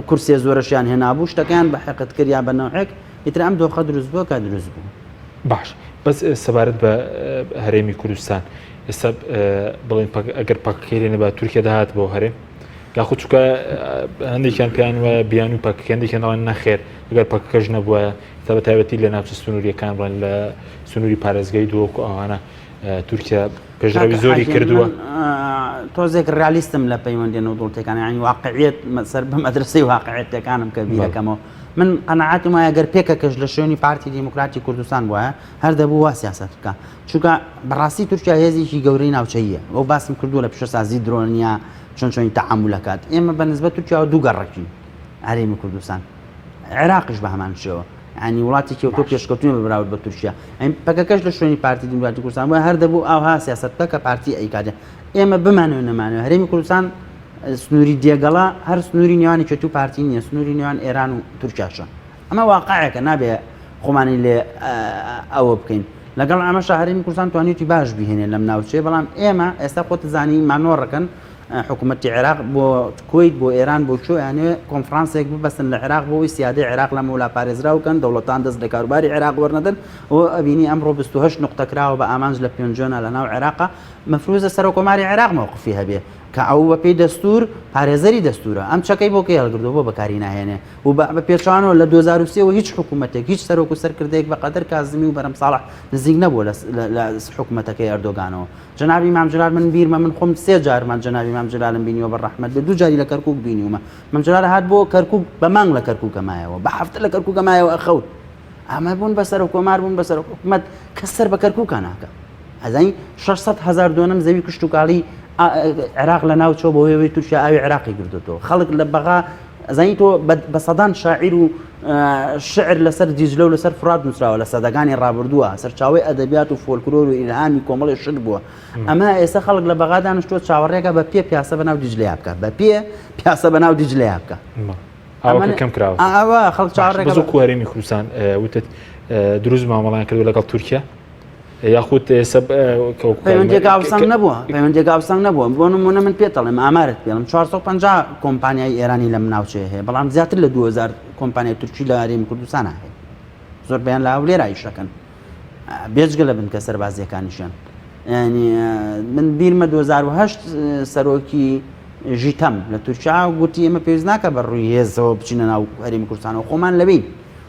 [SPEAKER 7] کورسیە زۆرەشیان هێنابوو شتەکەیان بە حقد کرد یا بە نەوعێک ئیتر ئەم دۆخە دروست بووە کە دروست بوو.
[SPEAKER 1] باش بەس سەبارەت بە هەرێمی کوردستان ئێستا بڵێن ئەگەر پەکەکەی لێ نەبا تورکیا دەهات بۆ هەرێم یاخود چونکە هەندێکیان پێیان وایە بیان و پەکەکە هەندێکیان دەڵێن نەخێر ئەگەر پەکەکەش نەبووە تا بە تایبەتی لە ناوچە سنووریەکان بڵێن لە سنووری پارێزگای دهۆک و ئەوانە تورکیا پێشڕەوی زۆری کردووە.
[SPEAKER 7] تۆزێک ڕالیستم لە پەیوەندی نێودەوڵەتیەکان یانی واقعیت سەر بە مەدرسەی واقعیەتەکانم کە بیرەکەمەوە من قەناعەتم وایە گەر پێکەکەش لە شوێنی پارتی دیموکراتی کوردستان بوایە هەر دەبوو وا سیاسەت بکە چونکە بەڕاستی تورکیا هێزێکی گەورەی ناوچەیە ئەو باسم کردووە لە پیشەسازی درۆنیا چۆن چۆنی تەعامولەکات ئێمە بە نسبەت تورکیاوە دوو گەڕەکین هەرێمی کوردستان عێراقیش بە هەمان شێوە ینی وڵاتێکی تۆ پێشکەوتنی بە بەراورد بە تورکیا ئەم پەکەکەش لە شوێنی پارتی دیموکراتی کوردستان بووە هەر دەبوو ئاوها سیاسەت بکە کە پارتی ئەیکاتێ ئێمە بمانەوێ نەمانەوێ هەرێمی کوردستان سنووری دێگەڵە هەر سنووری نێوانی یەکێتی و پارتی نییە سنووری نێوان ئێران و تورکیاشە ئەمە واقعێکە نابێ خۆمانی لێ ئەوە بکەین لەگەڵ ئەمەشا هەرێمی کوردستان توانیوتی باش بهێنێ لەم ناوچەیە بەڵام ئێمە ئێستا خۆت زانی مانۆڕەکەن حکوومەتی عێراق بۆ کویت بۆ ئێران بۆ کوێ یانێ کۆنفرانسێک ببەستن لە عێراق بۆ ئەوی سیادەی عێراق لەم ولا پارێزراو کەن دەوڵەتان دەست لە کاروباری عێراق وەرنەدەن و ئەبینی ئەمڕۆ 28 نقطە کراوە بە ئامانج لە پێنجۆنە لە ناو عێراقا مەفروزە سەرۆکۆماری عێراق مەوقفی هەبێ کە ئەو بەپێی دەستور پارێزەری دەستورە ئەم چەکەی بۆ کەی هەڵگردووە بۆ بەکاری ناهێنێ و بە پێچەوانەوە لە 2003 وە هیچ حکوومەتێک هیچ سەرۆک و سەرکردەیەک بە قەدەر کازمی و بەرەم ساڵح نزیک نەبووە لە حکوومەتەکەی ئەردۆگانەوە جەنابی مام جەلال من بیرمە من خۆم سێ جار من جەنابی مام جەلالم بینیوە بە ڕەحمەت بێ دوو جاری لە کەرکوک بینیومە مام جەلال هات بۆ کەرکوک بە مانگ لە کەرکوکە مایەوە بە هەفتە لە کەرکوکە مایەوە ئەخەوت ئەمە بوون بە سەرۆک کۆمار بوون بە سەرۆک حکومەت کەس سەر بە کەرکوکە ناکە ئەزانی 600 هزار دۆنم زەوی کشتتوکاڵی عێراق لە ناوچۆ بۆ هێوەی تورکیا ئاوی عێراقی گرتوتەوە خەڵک لە بەغا ئەزانی تۆ بە سەدان شاعیر و شعر لەسەر دیجلە و لەسەر فرات نووسراوە لە سەدەکانی ڕابردووە سەرچاوی ئەدەبیات و فۆلکلۆر و ئیلهامی کۆمەڵی شت بووە ئەمە ئێستا خەڵک لە بەغا دانیشتووە چاوەڕێکە بە پێ پیاسە بەناو دیجلەیا بکە بە پێ پیاسە بەناو دیجلەیا بکە
[SPEAKER 1] ئەوە کەم کراوە
[SPEAKER 7] ئەوە خەڵک چاوەڕێکە
[SPEAKER 1] بەزۆ هەرێمی کوردستان وتت دروست مامەڵیان کردو لەگەڵ تورکیا یاخود
[SPEAKER 7] پەیوەندیەکە هاوسەنگ نەبووە پەیوەندیەکە هاوسەنگ نەبووە بۆ نمونە من پێت دەڵێم ئامارت پێڵم 450 کۆمپانیای ئێرانی لەم ناوچەیە هەیە بەڵام زیاتر لە 2000 کۆمپانیای تورکی لە هەرێمی کوردستان هەیە زۆر بەیان لە هەولێر ئیشەکەن بێجگە لە بنکە سەربازیەکانیشیان ینی من بیرمە 2008 سەرۆکی ژیتەم لە تورکیا گوتی ئێمە پێویست ناکە بە ڕووی هێزەوە بچینە ناو هەرێمی کوردستانەوە خۆمان لەوین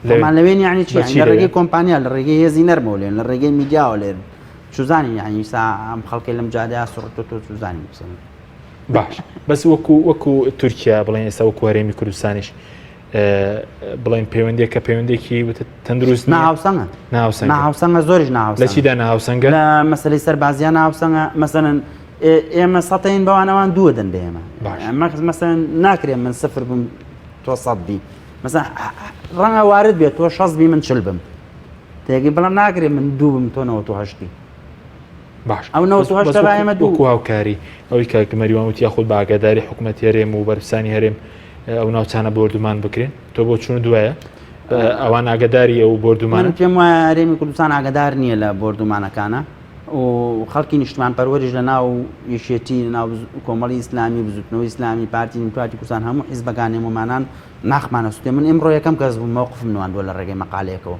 [SPEAKER 7] خۆمان لەوێن یعنی چی لە ڕێگەی کۆمپانیا لە ڕێگەی هێزی نەرمەوە لێن لە ڕێگەی میدیاوە لێن چزانی یعنی سا ئەم خەڵکی لەم جادەیا سڕتۆ تۆ چزانی بسن
[SPEAKER 1] باش بەس وەکو وەکو تورکیا بڵێن ئێستا وەکو هەرێمی کوردستانیش بڵێن پەیوەندێکە پەیوەندێکی تەندروست
[SPEAKER 7] ناهاوسەنگە
[SPEAKER 1] ناوسەنگە
[SPEAKER 7] ناهاوسەنگە زۆریش ناهاوسەنگە
[SPEAKER 1] لە چیدا ناهاوسەنگە
[SPEAKER 7] لە مەسەلەی سەربازیان ناهاوسەنگە مەسەلەن ئێمە سەتین بەوانەوان دووە دەن بە ئێمە مەسەلەن ناکرێ من سفر بم تۆ سەد بی مەسەلەن ڕەنگە وارد بێت تۆ شەست بی من چل بم تێگەی بەڵام ناکرێ من دوو بم تۆ 98 بی
[SPEAKER 1] باش
[SPEAKER 7] ئەو 98 با ئێمە دوو
[SPEAKER 1] وەکو هاوکاری ئەوەی کاک مەریوان وتی یاخود بە ئاگاداری حکوومەتی هەرێم و بەرپرسانی هەرێم ئەو ناوچانە بۆردومان بکرێن تۆ بۆ چون دوایە؟ ئەوان ئاگداری ئەو بۆردومان
[SPEAKER 7] من پێم وایە هەرێمی کوردستان ئاگدار نییە لە بۆردومانەکانە و خەڵکی نیشتمان پەروەریش لە ناو یەکێتی لە ناو کۆمەڵی ئیسلامی بزوتنەوەی ئیسلامی پارتی دیموکراتی کوردستان هەموو حیزبەکان هەموومانان ناخمانە سوتێ من ئمڕۆ یەکەم کەس بووم مەوقفم نواندووە لە ڕێگەی مەقالەیەکەوە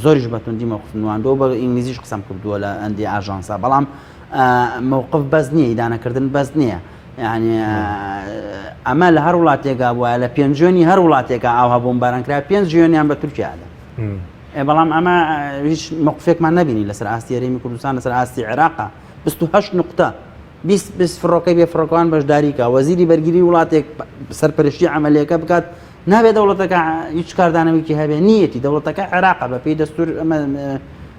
[SPEAKER 7] زۆریش بە توندی مەوقفم نواندووە و بە ئینگلیزیش قسەم کردووە لە ئەندێ ئاژانسا بەڵام مەوقف بەس نییە ئیدانەکردن بەس نییە یعنی ئەمە لە هەر وڵاتێکا وایە لە پێنجوێنی هەر وڵاتێکا ئاوها بۆمباران کرا پێنج جوێنیان بە تورکیا ئەدا بەڵام ئەمە هیچ مەوقفێکمان نەبینی لەسەر ئاستی هەرێمی کوردستان لەسەر ئاستی عێراقا 28 نقطە 20 20 فڕۆکەی بێ فڕۆکەوان بەشداری کا وەزیری بەرگری وڵاتێک سەرپەرشتی عملیەکە بکات نابێت دەوڵەتەکە هیچ کاردانەوەیکی هەبێ نیەتی دەوڵەتەکە عێراقە بە پێی دەستور ئەمە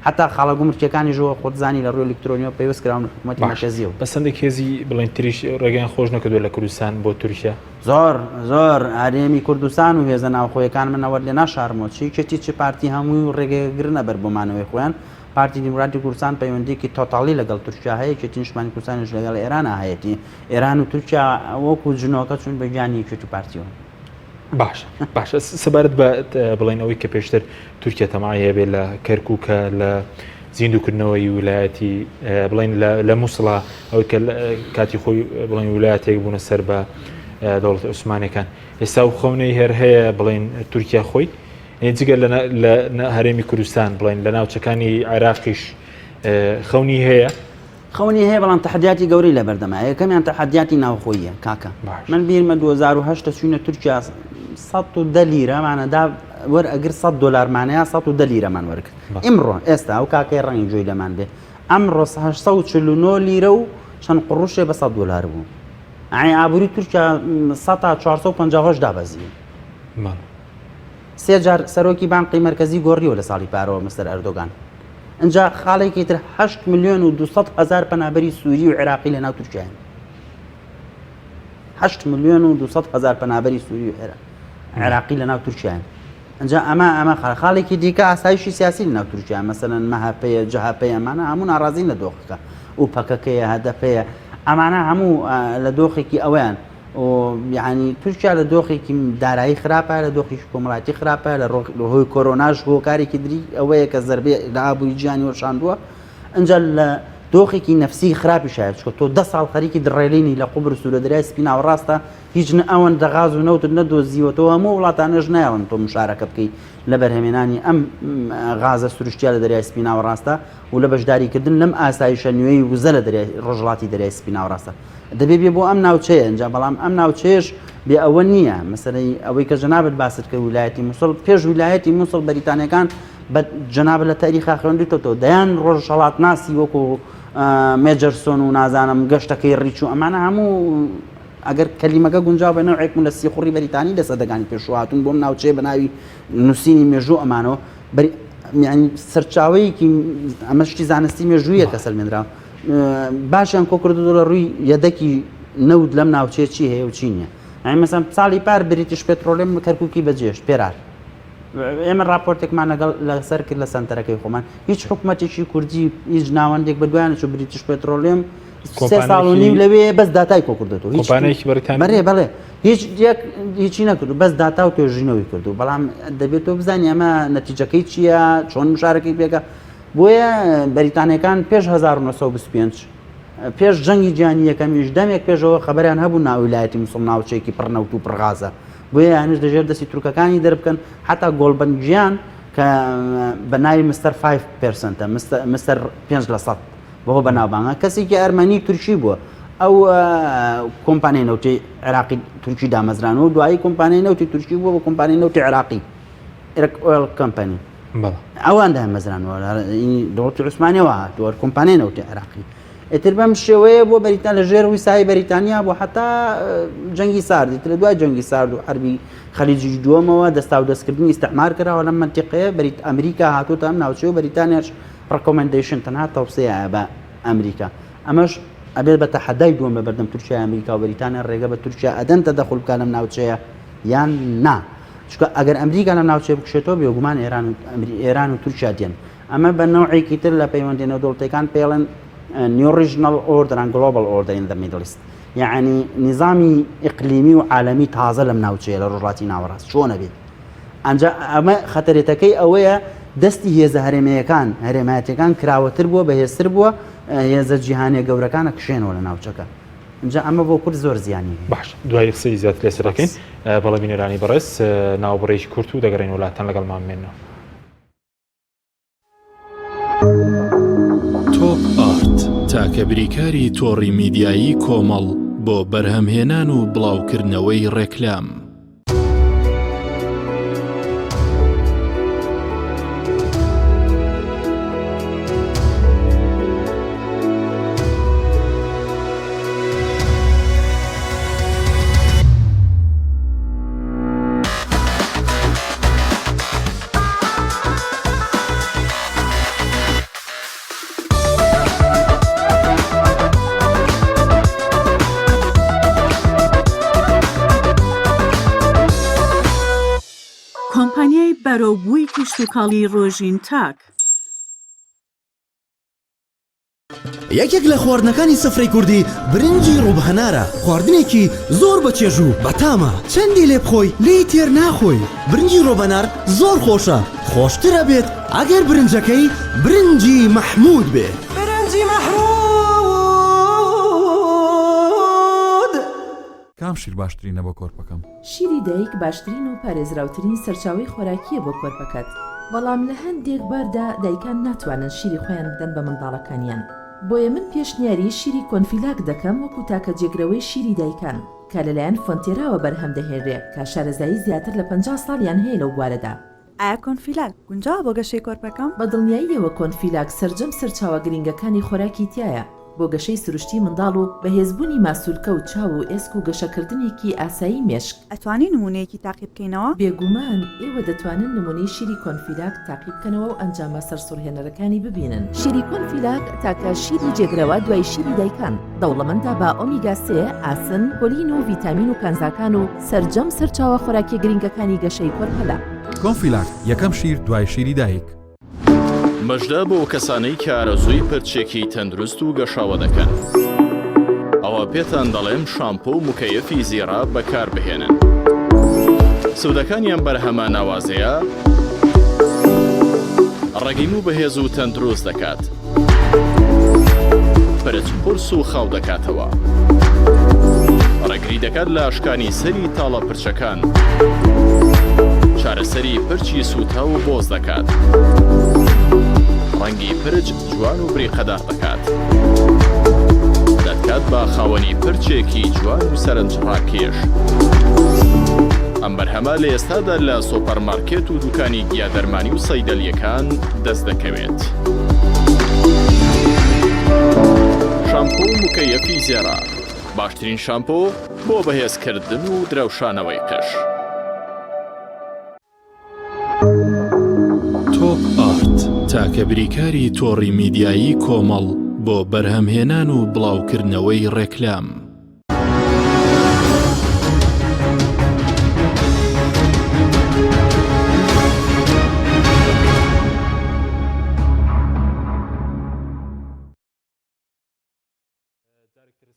[SPEAKER 7] حتا خاڵە گومرکیەکانی ژەوە خۆتزانی لە ڕووی ئەلکترۆنیەوە پەیوەست کراون لە حکوومەتی مەرکەزیەوە.
[SPEAKER 1] بەس هەندێک هێزی بڵێن تریش ڕێگەیان خۆش نەکردووە لە کوردستان بۆ تورکیا.
[SPEAKER 7] زۆر زۆر هەرێمی کوردستان و هێزە ناوخۆیەکان من ئەوەت لێ ناشارمەوە چ یەکێتی چ پارتی هەمووی ڕێگەگرنە بەر بۆ مانەوەی خۆیان پارتی دیموکراتی کوردستان پەیوەندیەکی تۆتاڵی لەگەڵ تورکیا هەیە یەکێتی نیشتمانی کوردستانیش لەگەڵ ئێرانا هەیەتی ئێران و تورکیا وەکو جنۆکە چوون بە گیانی یەکێتی و پارتیەوە.
[SPEAKER 1] باشە باشە سەبارەت بە بڵێن ئەوەی کە پێشتر تورکیا تەمای هەبێ لە کەرکووکە لە زیندوکردنەوەی ولایەتی بڵێن لە مووسڵا ئەوەی کە کاتی خۆی بڵێن ولایەتێک بوونە سەر بە دەوڵەت عوسمانەکان ئێستا و خەونەی هەر هەیە بڵێن تورکیا خۆی جگە لە هەرێمی کوردستان بڵێن لە ناوچەکانی عێراقیش خەونی هەیە
[SPEAKER 7] خەونی هەیە بەڵام تەحەدیاتی گەورەی لەبەردەمە یەکەمیان تەحەدیاتی ناوخۆییە کاکە من بیرمە 2008 چوینە تورکیا 110 لیرەمانە دا وەرئەگر 100 دلارمانەیە 110 لیرەمان وەرگرت ئیمڕۆ ئێستا ئەو کاکەی ڕەنگی گوێی لەمان بێ ئەمڕۆ 849 لیرە و چەند قڕوشێ بە 100 دلار بوو ئەی ئابووری تورکیا 458 دابەزی سێ جار سەرۆکی بانقی مەرکەزی گۆڕیوە لە ساڵی پارەوە مستەر ئەردۆگان ئینجا خاڵێکی تر 8 ملیۆن و 200 هەزار پەنابەری سووری و عێراقی لە ناو تورکیان 8 ملیۆن و 200 هەزار پەنابەری سووری و عێراقی لە ناو تورکیان ئەجا ئەمە ئەمە خاڵێکی دیکە ئاسایشی سیاسی لە ناو تورکیا مەسەلەن مەهەپەیە جەهەپەیە ئەمانە هەموو ناڕازین لە دۆخەکە و پەکەکەیە هەدەپەیە ئەمانە هەموو لە دۆخێکی ئەویان یانی تورکیا لە دۆخێکی دارایی خراپە لە دۆخێکی کۆمەڵاتی خراپە لە هۆی کۆرۆناش هۆکارێکی دری ئەوەیە کە زەربێ لە ئابووری جیهانی وەشاندووە ئەجا لە دۆخێکی نەفسی خراپی شاید چکە تۆ ده ساڵ خەریکی دڕێلینی لە قوبرس و لە دەریای سپی ناوەڕاستە هیچ نە ئەوەندە غاز و نەوتت نەدۆزیوەتەوە هەموو وڵاتانەش نایەڵن تۆ مشارەکە بکەیت لە بەرهەمێنانی ئەم غازە سروشتیا لە دەریای سپی ناوەڕاستە و لە بەشداریکردن لەم ئاسایشە نوێی وزە لە دەریای ڕۆژهەڵاتی دەریای سپی ناوەڕاستە دەبێ بێ بۆ ئەم ناوچەیە ئینجا بەڵام ئەم ناوچەیەش بێ ئەوە نییە مەسەلەی ئەوەی کە جەنابت باست کرد ویلایەتی موسڵ پێش ویلایەتی موسڵ بەریتانیەکان بە جەنابت لە تاریخا خوێندوتەوە دەیان ڕۆژهەڵاتناسی وەکو مێجەرسۆن و نازانم گەشتەکەی ڕیچ و ئەمانە هەموو ئەگەر کەلیمەکە گونجاو بە نەوعێک بوون لە سیخوڕی بەریتانی لە سەدەکانی پێشوو هاتوون بۆم ناوچەیە بە ناوی نووسینی مێژوو ئەمانەوە یعنی سەرچاوەیەکی ئەمە شتی زانستی مێژوویە کە سەلمێنرا باشیان کۆ کردو لە ڕووی یەدەکی نەوت لەم ناوچەیە چی هەیە و چی نییە یعنی مەسەن ساڵی پار بریتش پێترۆلێم کەرکوکی بەجێشت پێرار ئێمە راپۆرتێکمان لەگەڵ لەسەر کرد لە سەنتەرەکەی خۆمان هیچ حکوومەتێکی کوردی هیچ ناوەندێک بە دوایان چوو بریتش پێترۆلێم سێ ساڵ و نیو لەوێ بەس داتای کۆ کردێتەوە هیچ بەرێ بەڵێ هیچ یەک هیچی نەکردو بەس داتا و توێژینەوەی کردو بەڵام دەبێت تۆ بزانی ئەمە نەتیجەکەی چییە چۆن مشارەکەی پێکە بۆیە بەریتانیەکان پێش 1925 پێش جەنگی جیهانی یەکەمیش دەمێک پێشەوە خەبەریان هەبوو ناو ویلایەتی موسڵ ناوچەیەکی پڕ نەوت و پڕ غازە بۆیە یانش لەژێر دەستی تورکەکانی دەربکەن حتا گۆڵبەنگیان کە بە ناوی مستەر 5 percent ە مستەر 5 لە سەد بەهۆ بەناوبانگە کەسێکی ئەرمەنی تورکی بووە ئەو کۆمپانیای نەوتی عێراقی تورکی دامەزران و دوایی کۆمپانیای نەوتی تورکی بووە بە کۆمپانیای نەوتی عێراقی Iraq Oil Company ئەوان دامەزرانەوە دەوڵەتی عوسمانیەوە هاتووە کۆمپانیای نەوتی عێراقی ئیتر بەم شێوەیە بۆ بەریتان لە ژێر ویسای بەریتانیا بۆ حتا جەنگی ساردی تر دوای جەنگی سارد و حربی خەلیجی دووەمەوە دەستا و دەستکردنی ئیستعمار کراوە لەم منتیقەیە بەریت ئەمریکا هاتووتە ئەم ناوچەیە و بەریتانیاش recommendation تەنها تەوسەیە بە ئەمریکا ئەمەش ئەبێت بە تەحەدای دووەم لە بەردەم تورکیا ئەمریکا و بەریتانیا ڕێگە بە تورکیا ئەدەن تەدەخول بکات لەم ناوچەیە یان نا چونکە ئەگەر ئەمریکا لەم ناوچەیە بکشێتەوە بێگومان ئێران و ئێران و تورکیا دێن ئەمە بە نەوعێکی تر لە پەیوەندی نێودەوڵەتیەکان پێڵێن new regional order and global order in the Middle East یعنی نظامی ئیقلیمی و عالەمی تازە لەم ناوچەیە لە ڕۆژهەڵاتی ناوەڕاست چۆنە بێت. ئەنجا ئەمە خەتەرێتەکەی ئەوەیە دەستی هێزە هەرێمەیەکان هەرێمایەتەکان کراوەتر بووە بەهێزتر بووە هێزە جیهانیە گەورەکانە کشێنەوە لە ناوچەکە ئینجا ئەمە بۆ کورد زۆر زیانی هەیە.
[SPEAKER 1] باش دوای قسەی زیاتر لەسەر دەکەین بەڵێ بینەرانی بەڕێز ناوبڕێکی کورت و دەگەڕێین وڵاتان لەگەڵمان بمێنەوە.
[SPEAKER 9] تۆپ ئارت تاکە بریکاری تۆڕی میدیایی کۆمەڵ بۆ بەرهەمهێنان و بڵاوکردنەوەی ڕێکلام.
[SPEAKER 10] کۆمپانیای بەرەوبووی کشتوکاڵی ڕۆژین تاک.
[SPEAKER 11] یەکێک لە خواردنەکانی سفرەی کوردی برنجی ڕووبهەنارە، خواردنێکی زۆر بەچێژ و بەتامە، چەندی لێ بخۆی لێی تێر ناخۆی، برنجی ڕۆبەنار زۆر خۆشە، خۆشتر ئەبێت ئەگەر برنجەکەی برنجی مەحموود بێ.
[SPEAKER 12] برنجی مەحموود.
[SPEAKER 13] کام شیر باشترینە بۆ کۆرپەکەم؟
[SPEAKER 14] شیری دایک باشترین و پارێزراوترین سەرچاوەی خۆراکییە بۆ کۆرپەکەت، بەڵام لە هەندێک باردا دایکان ناتوانن شیری خۆیان بدەن بە منداڵەکانیان، بۆیە من پێشنیاری شیری کۆنفیلاک دەکەم وەکو تاکە جێگرەوەی شیری دایکان کە لەلایەن فۆنتێراوە بەرهەم دەهێنرێ کە شارەزایی زیاتر لە 50 ساڵیان هەیە لەو بوارەدا.
[SPEAKER 15] ئایا کۆنفیلاک گونجاوە بۆ گەشەی کۆرپەکەم؟
[SPEAKER 14] بە دڵنیاییەوە کۆنفیلاک سەرجەم سەرچاوە گرینگەکانی خۆراکی تیایە بۆ گەشەی سروشتی منداڵ و بەهێزبوونی ماسولکە و چاو و ئێسک و گەشەکردنێکی ئاسایی مێشک.
[SPEAKER 15] ئەتوانین نموونەیەکی تاقی بکەینەوە؟
[SPEAKER 14] بێگومان ئێوە دەتوانن نموونەی شیری کۆنفیلاک تاقی بکەنەوە و ئەنجامە سەرسوڕهێنەرەکانی ببینن. شیری کۆنفیلاک تاکە شیری جێگرەوە دوای شیری دایکان، دەوڵەمەندە بە ئۆمیگا سێ، ئاسن، کۆلین و ڤیتامین و کانزاکان و سەرجەم سەرچاوە خۆراکیە گرنگەکانی گەشەی کۆرپەلە.
[SPEAKER 13] کۆنفیلاک، یەکەم شیر دوای شیری دایک.
[SPEAKER 9] مژدە بۆ کەسانەی کە ئارەزووی پرچێکی تەندروست و گەشاوە دەکەن ئەوا پێتان دەڵێم شامپۆ و مکەیەفی زیڕە بەکاربهێنن سوودەکانی ئەم بەرهەمە ناوازەیە ڕەگی موو بەهێز و تەندروست دەکات. پرچ قورس و خاو دەکاتەوە. ڕێگری دەکات لە شکانی سەری تاڵە پرچەکان. چارەسەری پرچی سووتاو و بۆز دەکات. ڕەنگی پرچ جوان و بریقەدار دەکات. دەتکات بە خاوەنی پرچێکی جوان و سەرنجڕاکێش. ئەم بەرهەمە لە ئێستادا لە سۆپەرمارکێت و دوکانی گیادەرمانی و سەیدەلییەکان دەست دەکەوێت. شامپۆ و مکەیەفی زێڕە، باشترین شامپۆ بۆ بەهێزکردن و درەوشانەوەی قژ. تۆپ ئارت تاکە بریکاری تۆڕی میدیایی کۆمەڵ بۆ بەرهەمهێنان و بڵاوکردنەوەی ڕێکلام.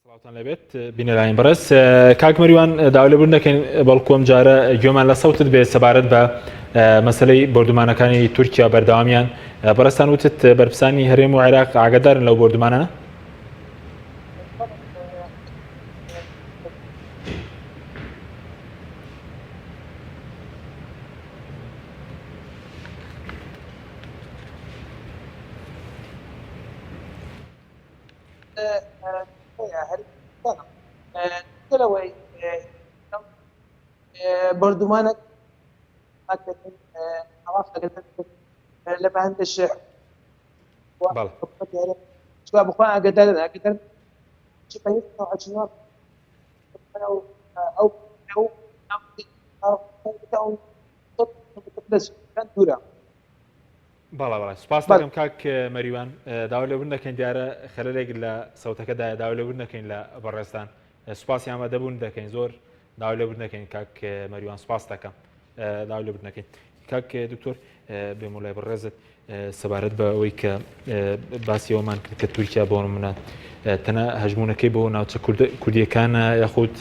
[SPEAKER 1] سڵاوتان لەبێت بینەرانی بەڕێز کاک مەریوان داوا لێبوردن دەکەین بەڵکو ئەم جارە گوێمان لە سەوتت بێت سەبارەت بە مەسلەی بۆردومانەکانی تورکیا بەردەوامیان بەڕێزتان وتت بەرپرسانی هەرێم و عێراق ئاگادارن لەو بۆردومانە
[SPEAKER 8] لەوەی بۆردومانە لە بەهندش بخۆیان ئاگادارن ئاگادار ئەو دوورە
[SPEAKER 1] بەڵێ بەڵێ سوپاس دەکەم کاک مەریوان داوا لێبوردن دەکەین دیارە خەلەلێک لە سەوتەکەدایە داوا لێبوردن دەکەین لە بەڕێزتان سوپاسی ئامادەبوون دەکەین زۆر داوا لێبوردن دەکەین کاک مەریوان سوپاس دەکەم داوا لێبوردن دەکەین کاک دکتۆر بێم و لای بەڕێزت. سەبارەت بە ئەوەی کە باسی ئەومان کرد کە تورکیا بۆ نمونە تەنە هەژمونونەکەی بۆ ناوچە کوردیەکانە یاخود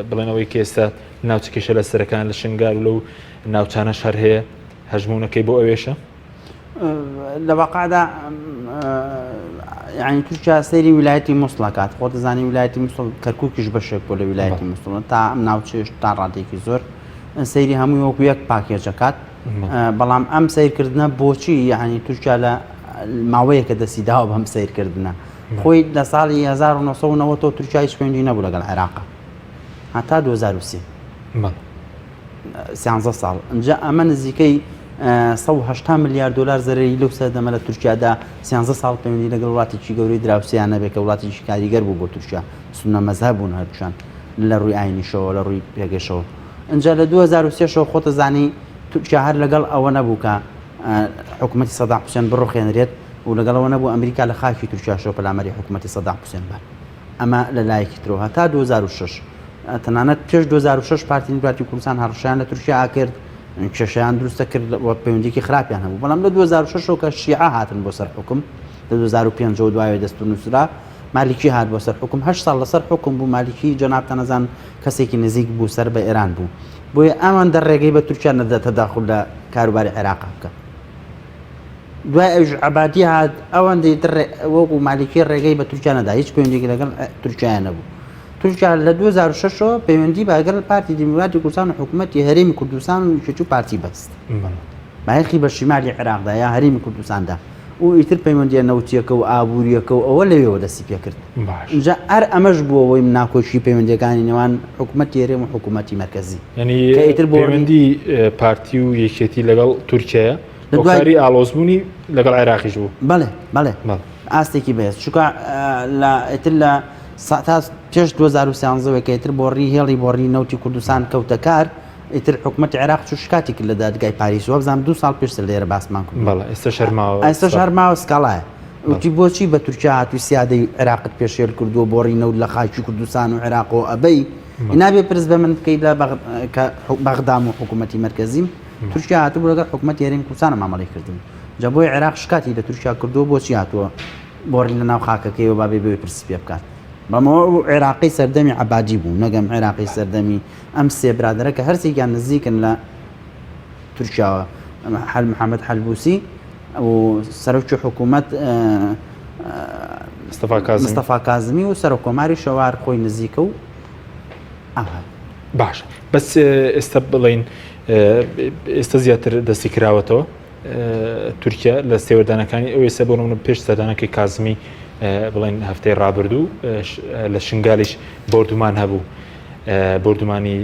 [SPEAKER 1] بڵێنەوەی کە ئێستا ناوچە کێشە لە سەرەکان لە شنگال و لەو ناوچانە شەر هەیە هەژمونونەکەی بۆ ئەوێشە
[SPEAKER 7] لە واقعدا یعنی تورکیا سەیری ویلایەتی موسڵ کات خۆ دەزانی ویلایەتی موسڵ کەرکووکیش بەشێک بۆ لە ویلایەتی موسڵ تا ئەم ناوچێش تا ڕادێکی زۆر سەیری هەمووی وەکو یەک پاکێجەکات بەڵام ئەم سیرکردنە بۆچی یعنی تورکیا لە ماوەیەکە دەستی داوە بەم سیرکردنە خۆی لە ساڵی 1990 تورکیا هیچ پەیوەندی نەبوو لەگەڵ عێراق هەتا 2023 سیانزە ساڵ ئەجا ئەمە نزیکەی 180 ملیار دلار زەرەری لەو سەردەمە لە تورکیادا سیانزە ساڵ پەیوەندی لەگەڵ وڵاتێکی گەورەی دراوسیان نەبێت کە وڵاتێکی کاریگەر بوو بۆ تورکیا سونە مەزهەب بوون هەردووکیان لە ڕووی ئاینیشەوە لە ڕووی پێگەشەوە ئینجا لە 2003 شەوە خۆتەزانی تورکیا هەر لەگەڵ ئەوە نەبوو کە حکوومەتی سەدام حوسێن بڕوخێنرێت و لەگەڵەوە نەبوو ئەمریکا لە خاکی تورکیاشەوە پەلاماری حکوومەتی سەدام حوسێن بات ئەمە لە لایەکی ترەوە هەتا 2006 تەنانەت پێش 2006 پارتی دیموکراتی کوردستان هەڕەشەیان لە تورکیا ئاکرد کێشەیان دروستە کرد و پەیوەندیکی خراپیان هەبوو بەڵام لە 2006 کە شیعە هاتن بۆ سەر حکوم لە 2005 دوایەوە دەستور نووسرا مالیکی هات بۆ سەر حوکم هەشت ساڵ لەسەر حوکم بوو مالیکی جەنابتان ئەزان کەسێکی نزیک بوو سەر بە ئێران بوو بۆیە ئەوان دە ڕێگەی بە تورکیا نەدا تەداخول لە کاروباری عێراق بکە دوای ئەوش عەبادی هات ئەوەندەی تر وەکو مالیکی ڕێگەی بە تورکیا نەدا هیچ پەیوەندیکی لەگەڵ تورکیا نەبوو تورکیا لە 2006ەوە پەیوەندی بە گەل پارتی دیموکراتی کوردستان و حکوومەتی هەرێمی کوردستان و یەکێتی و پارتی بەست بایەخی بە شیمالی عێراقدا یا هەرێمی کوردستاندا و ئیتر پەیوەندیە نەوتیەکە و ئابووریەکە و ئەوە لەوێوە دەستی پێکرد اینجا هەر ئەمەش بووە وەی ناکۆکی پەیوەندیەکانی نێوان حکوومەتی هەرێم و حکوومەتی مەرکەزی
[SPEAKER 1] یعنی کە ئیتر بۆ پەیوەندی پارتی و یەکێتی لەگەڵ تورکیایە لە دوای هۆکاری ئاڵۆزبوونی لەگەڵ عێراقیش بوو
[SPEAKER 7] بەڵێ بەڵێ بەڵێ. ئاستێکی بەهێز چونکە لە ئیتر لە تا پێش 2013 کە ئیتر بۆڕی هێڵی بۆڕی نەوتی کوردستان کەوتە کار ئیتر حکومەتی عێراق چوو شکاتی کرد لە دادگای پاریس وابزانم دوو ساڵ پێشتر لێرە باسمان کرد
[SPEAKER 1] بەڵێ ئێستاش هەر ماوە
[SPEAKER 7] ئێستاش هەر ماوە سکاڵایە وتی بۆچی بە تورکیا هاتووی سیادەی عێراقت پێشێل کردووە بۆڕی نەوت لە خاکی کوردستان و عێراقەوە ئەبەی نابێ پرس بە من بکەیت لە کە بەغدام و حکوومەتی مەرکەزیم تورکیا هاتبوو لەگەڵ حکوومەتی هەرێمی کوردستان مامەڵەی کردبوو جا بۆیە عێراق شکاتی لە تورکیا کردووە بۆچی هاتووە بۆڕی لە ناو خاکەکەیەوە بابێ بەوێ پرسی پێ بکات بەڵام ئەوە ئەو عێراقی سەردەمی عەبادی بوو نەگەم عێراقی سەردەمی ئەم سێ برادەرە کە هەرسێکیان نزیکن لە تورکیاوە حل محەممەد حەلبوسی و سەرۆکی حکوومەت مستەفا کازمی و سەرۆک کۆماری شەوار خۆی نزیکە و
[SPEAKER 1] باش بەس ئێستا بڵین ئێستا زیاتر دەستی کراوەتەوە تورکیا لە سێوەردانەکانی ئەو ئێستا بۆ نمونە پێش سەردانەکەی کازمی بڵێن هەفتەی ڕابردوو لە شنگالیش بۆردومان هەبوو بۆردومانی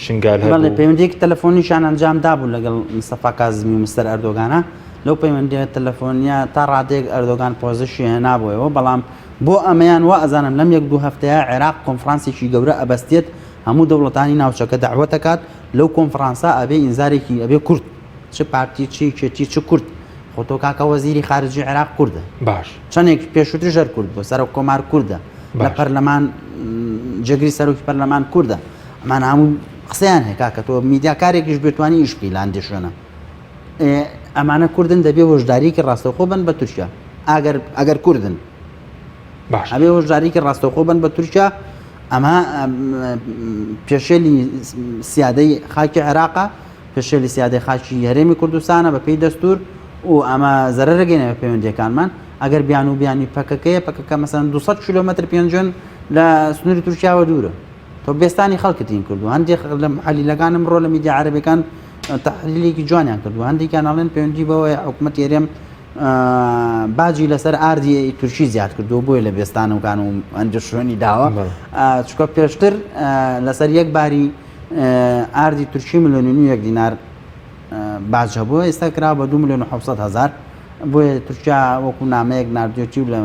[SPEAKER 1] شنگال
[SPEAKER 7] هەبوو پەیوەندیەکی تەلەفۆنیشان ئەنجام دابوو لەگەڵ مستەفا کازمی و مستەر ئەردۆگانە لەو پەیوەندیە تەلەفۆنیە تا ڕادەیەک ئەردۆگان پۆزشی هێنابووەوە بەڵام بۆ ئەمەیان وا ئەزانم لەم یەک دوو هەفتەیە عێراق کۆنفرانسێکی گەورە ئەبەستێت هەموو دەوڵەتانی ناوچەکە دەعوەتەکات لەو کۆنفرانسە ئەبێ ئینزارێکی ئەبێ کورد چ پارتی چ یەکێتی چ کورد خۆ تۆ کاکە وەزیری خارجی عێراق کوردە
[SPEAKER 1] باش
[SPEAKER 7] چەندێک پێشووتریش هەر کورد بوو سەرۆک کۆمار کوردە لە پەرلەمان جێگری سەرۆکی پەرلەمان کوردە ئەمان هەموو قسەیان هەیە کاکە تۆ میدیاکارێکیش بتوانی ئیش بکەی لە هەندێ شوێنە ئەمانە کوردن دەبێ هۆشداریکی ڕاستەوخۆ بن بە تورکیا ئەگەر ئەگەر کوردن
[SPEAKER 1] باش
[SPEAKER 7] ئەبێ هۆشداریکی ڕاستەوخۆ بن بە تورکیا ئەمە پێشێلی سیادەی خاکی عێراقە پێشێلی سیادەی خاکی هەرێمی کوردستانە بە پێی دەستور و ئەمە زەرەرەگەینە بە پەیوەندیەکانمان ئەگەر بیان و بیانی پەکەکەیە پەکەکە مەسەن 200 کیلۆمەتر پێنجوێن لە سنووری تورکیاوە دوورە تۆ بێستانی خەڵکتین کردو هەندێک لە محلیلەکان ئەمڕۆ لە میدیا عەرەبەکان تحلیلێکی جوانیان کردو هەندێکیان ئەڵێن پەیوەندی بەوەیە حکوومەت هەرێم باجی لەسەر ئاردی تورکی زیاد کردو بۆیە لە بێستانەکان و ئەنجە شوێنی داوە چکە پێشتر لەسەر یەک باری ئاردی تورکی ملیۆن و یەک دینار باج هەبوو ئێستا کرا بە 2 میلیۆن و 700 هزار بۆیە تورکیا وەکو نامەیەک نردێتی و لە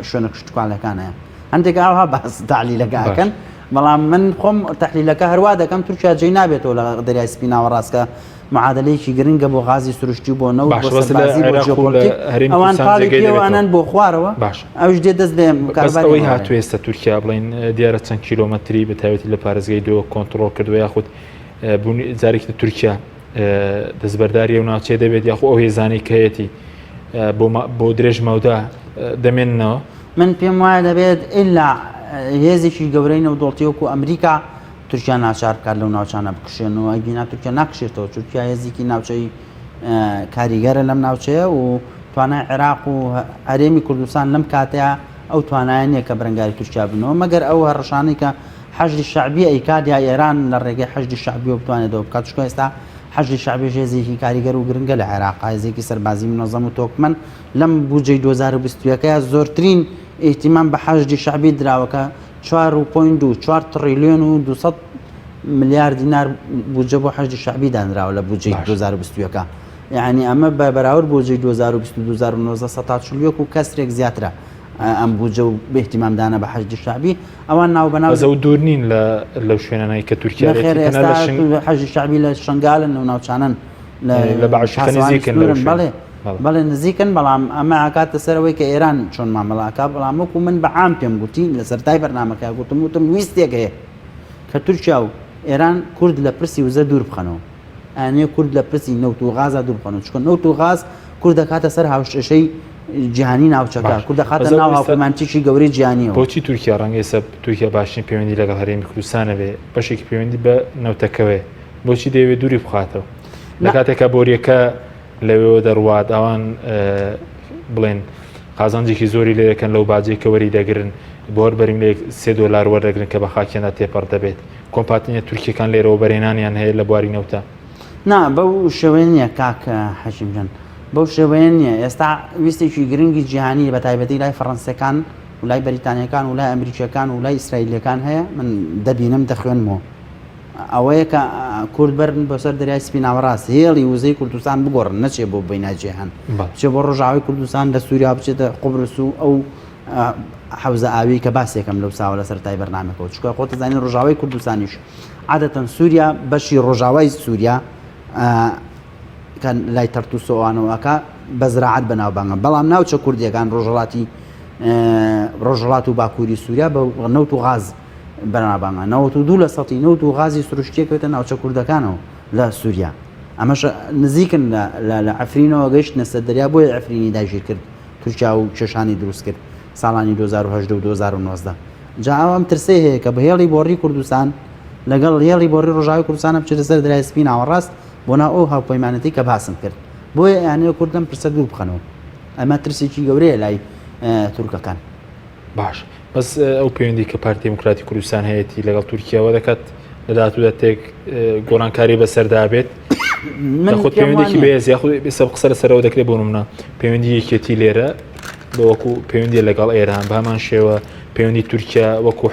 [SPEAKER 7] شوێنە کشتتوکالەکان هەیە هەندێک ئاها باس تەعلیلەکە بەڵام من خۆم تەحلیلەکە هەروا دەکەم تورکیا جێی نابێتەوە لە دەریای سپی ناوەڕاستکە معادلەیەکی گرنگە بۆ غازی سروشتی و بۆ نەوت بۆ سەربازی بۆ جیۆپۆلیتیک ئەوان پاڵی پێوانەن بۆ خوارەوە
[SPEAKER 1] باش
[SPEAKER 7] ئەوش دێ دەست لێ
[SPEAKER 1] کارباری ئەوەی هاتوو ئێستا تورکیا بڵین دیارە چەند کیلۆمەتری بە تایبەتی لە پارێزگای دۆ کۆنتڕۆڵ کردووە یاخود بوونی جارێکی تورکیا. دەستبەرداری ئەو ناوچەیە دەبێت یاخۆ ئەو هێزانەی کەیەتی بۆ درێژ مەودا دەمێننەوە؟
[SPEAKER 7] من پێم وایە دەبێت ئللا هێزێکی گەورەی نەودۆڵتی وەکو ئەمریکا تورکیا ناچار بکات لەو ناوچانە بکشێنەوە ئەگینا تورکیا ناکشێتەوە تورکیا هێزێکی ناوچەی کاریگەرە لەم ناوچەیە و توانای عێراق و هەرێمی کوردستان لەم کاتەیە ئەو توانایە نییە کە بەرەنگاری تورکیا بنەوە مەگەر ئەو هەڕەشانەی کە حەشدی شەعبی ئەیکات یا ئێران لە ڕێگەی حەشدی شەعبیەوە بتوانێت ئەوە بکات چونکە ئێستا حەشدی شەعبیش هێزێکی کاریگەر و گرنگە لە عێراق هێزێکی سەربازی منەزەم و تۆکمەن لەم بودجەی 2021 زۆرترین ئیهتیمام بە حەشدی شەعبی دراوە کە 4.2 4 تڕیلیۆن و 200 ملیار دینار بودجە بۆ حەشدی شەعبی دانراوە لە بودجەی 2021 یعنی ئەمە بە بەراورد بودجەی 2020 2019 سەتا 41 و کەسرێک زیاترە ئەم بودجە و بێهتیمامدانە بە حەشدی شەعبی ئەوان ناو بەناو
[SPEAKER 1] بەس ئەو دوور نین لە لەو شوێنانەی کە تورکیا
[SPEAKER 7] نەخێر
[SPEAKER 1] لێتی تەنها
[SPEAKER 7] ئێستا
[SPEAKER 1] لە شنگ
[SPEAKER 7] حەشدی شەعبی لە شنگالن و ناوچانەن لە
[SPEAKER 1] لە بەعشیقە
[SPEAKER 7] پاسەوانی
[SPEAKER 1] نزیکن لەو
[SPEAKER 7] سنوورن
[SPEAKER 1] شوێنە.
[SPEAKER 7] بەڵێ
[SPEAKER 1] بەڵێ.
[SPEAKER 7] بەڵێ نزیکن بەڵام ئەمە ئەکاتە سەر ئەوەی کە ئێران چۆن مامەڵە ئەکا بەڵام وەکو من بە عام پێم گوتی لە سەرەتای بەرنامەکە گوتم وتم ویستێک هەیە کە تورکیا و ئێران کورد لە پرسی وزە دوور بخەنەوە ئەیانەوێ کورد لە پرسی نەوت و غازا دوور بخەنەوە چونکە نەوت و غاز کورد دەکاتە سەر هاوشێشەی جیهانی ناوچەکە
[SPEAKER 1] باش
[SPEAKER 7] کورد دەخاتە
[SPEAKER 1] بەس ئەو
[SPEAKER 7] ناو
[SPEAKER 1] ئێستا
[SPEAKER 7] هاوپەیمانتیی گەورەی جیهانیەوە.
[SPEAKER 1] بۆچی تورکیا ڕەنگە ئێستا تورکیا باشترین پەیوەندی لەگەڵ هەرێمی کوردستان هەبێ بەشێکی پەیوەندی بە نەوتەکەوەیە بۆچی دەیەوێت دووری بخاتەوە لە
[SPEAKER 7] نا
[SPEAKER 1] کاتێکا بۆریەکە لەوێوە دەڕوات ئەوان بڵێن قازانجێکی زۆری لێ دەکەن لەو باجەی کە وەری دەگرن بۆ هەر بەرمیلێک سێ دۆلار وەردەگرن کە بە خاکیاندا تێپەڕ دەبێت کۆمپاتنیە تورکیەکان لێرەوە بەرێنانیان هەیە لە بواری نەوتە.
[SPEAKER 7] نا بەو شێوەیە نییە کاک حەکیم جان بەو شێوەیە نییە ئێستا ویستێکی گرنگی جیهانی بە تایبەتی لای فەڕەنسیەکان و لای بەریتانیەکان و لای ئەمریکیەکان و لای ئیسرائیلیەکان هەیە من دەبینم دەخوێنمەوە ئەوەیە کە کورد بەرن بۆ سەر دەریای سپی ناوەڕاست هێڵی وزەی کوردستان بگۆڕن نەچێ بۆ بینای جیهان بچێ بۆ ڕۆژاوای کوردستان لە سووریا بچێتە قوبرس و ئەو حەوزە ئاوی کە باسێکم لەو ساوە لە سەرەتای بەرنامەکەەوە چونکە خۆت دەزانین ڕۆژاوای کوردستانیش عادەتەن سووریا بەشی ڕۆژاوای سووریا کە لای تەرتوس و ئەوانەوە ئەکا بە زراعەت بەناوبانگە بەڵام ناوچە کوردیەکان ڕۆژهەڵاتی ڕۆژهەڵات و باکووری سووریا بە نەوت و غاز بەناوبانگە 92 لە سەتی نەوت و غازی سروشتیە کەوتە ناوچە کوردەکانەوە لە سووریا ئەمەش نزیکن لە عفرینەوە گەیشتنە سەر دەریا بۆیە عفرینی داگیر کرد تورکیا و کێشانی دروست کرد ساڵانی 2018 و 2019 جا ئەو ئەم ترسەی هەیە کە بە هێڵی بۆڕی کوردستان لەگەڵ هێڵی بۆڕی ڕۆژاوی کوردستانە بچێتە سەر دەریای سپی ناوەڕاست بۆ ناو ئەو هاوپەیمانێتی کە باسم کرد بۆیە ئەیانەوێت کورد لەم پرسە دوور بخەنەوە ئەمە ترسێکی گەورەیە لای تورکەکان.
[SPEAKER 1] باش بەس ئەو پەیوەندی کە پارتی دیموکراتی کوردستان هەیەی لەگەڵ تورکیاوە دەکات لە داهاتوودا تێک گۆڕانکاری بەسەردا بێت من خۆ پەیوەندێکی بەهێز یاخود ئێستا قسە لەسەرەوە دەکرێت بۆ نمونە پەیوەندی یەکێتی لێرە بە وەکو پەیوەندی لەگەڵ ئێران بە هەمان شێوە پەیوەندی تورکیا وەکو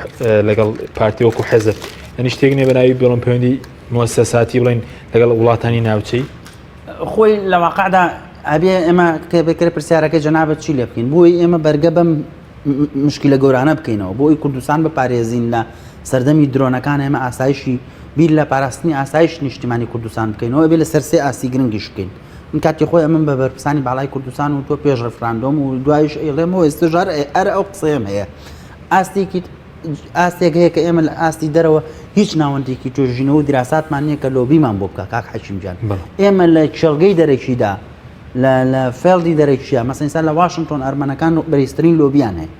[SPEAKER 1] لەگەڵ پارتی وەکو حەزب یعنی شتێک نییە بە ناوی بڵم پەیوەندی موسەساتی بڵین لەگەڵ وڵاتانی ناوچەی
[SPEAKER 7] خۆی لە واقعدا ئەبێ ئێمە بکرێ پرسیارەکەی جەنابت چی لێ بکەین بۆی ئێمە بەرگە بەم مشکلە گەورانە بکەینەوە بۆ ئەوی کوردستان بپارێزین لە سەردەمی درۆنەکان ئێمە ئاسایشی بیر لە پاراستنی ئاسایش نیشتیمانی کوردستان بکەینەوە ئەبێ لەسەر سێ ئاستی گرنگیش بکەین من کاتی خۆی ئەمن بە بەرپرسانی باڵای کوردستان و تۆ پێش ڕفراندۆم و دوایش ئەیڵێمەوە ئێستاژار ئەر ئەو قسەیەم هەیە ئاستێکی ئاستێک هەیە کە ئێمە لە ئاستی دەرەوە هیچ ناوەندێکی توێژینەوە و دیراساتمان نییە کە لۆبیمان بۆ بکە کاک حەکیم گیان ئێمە لە کێڵگەی دەرەکیدا لە لە field ی دەرەکیە مەسەن ئێستا لە واشنگتۆن ئەرمەنەکان بەرزترین لۆبیان هەیە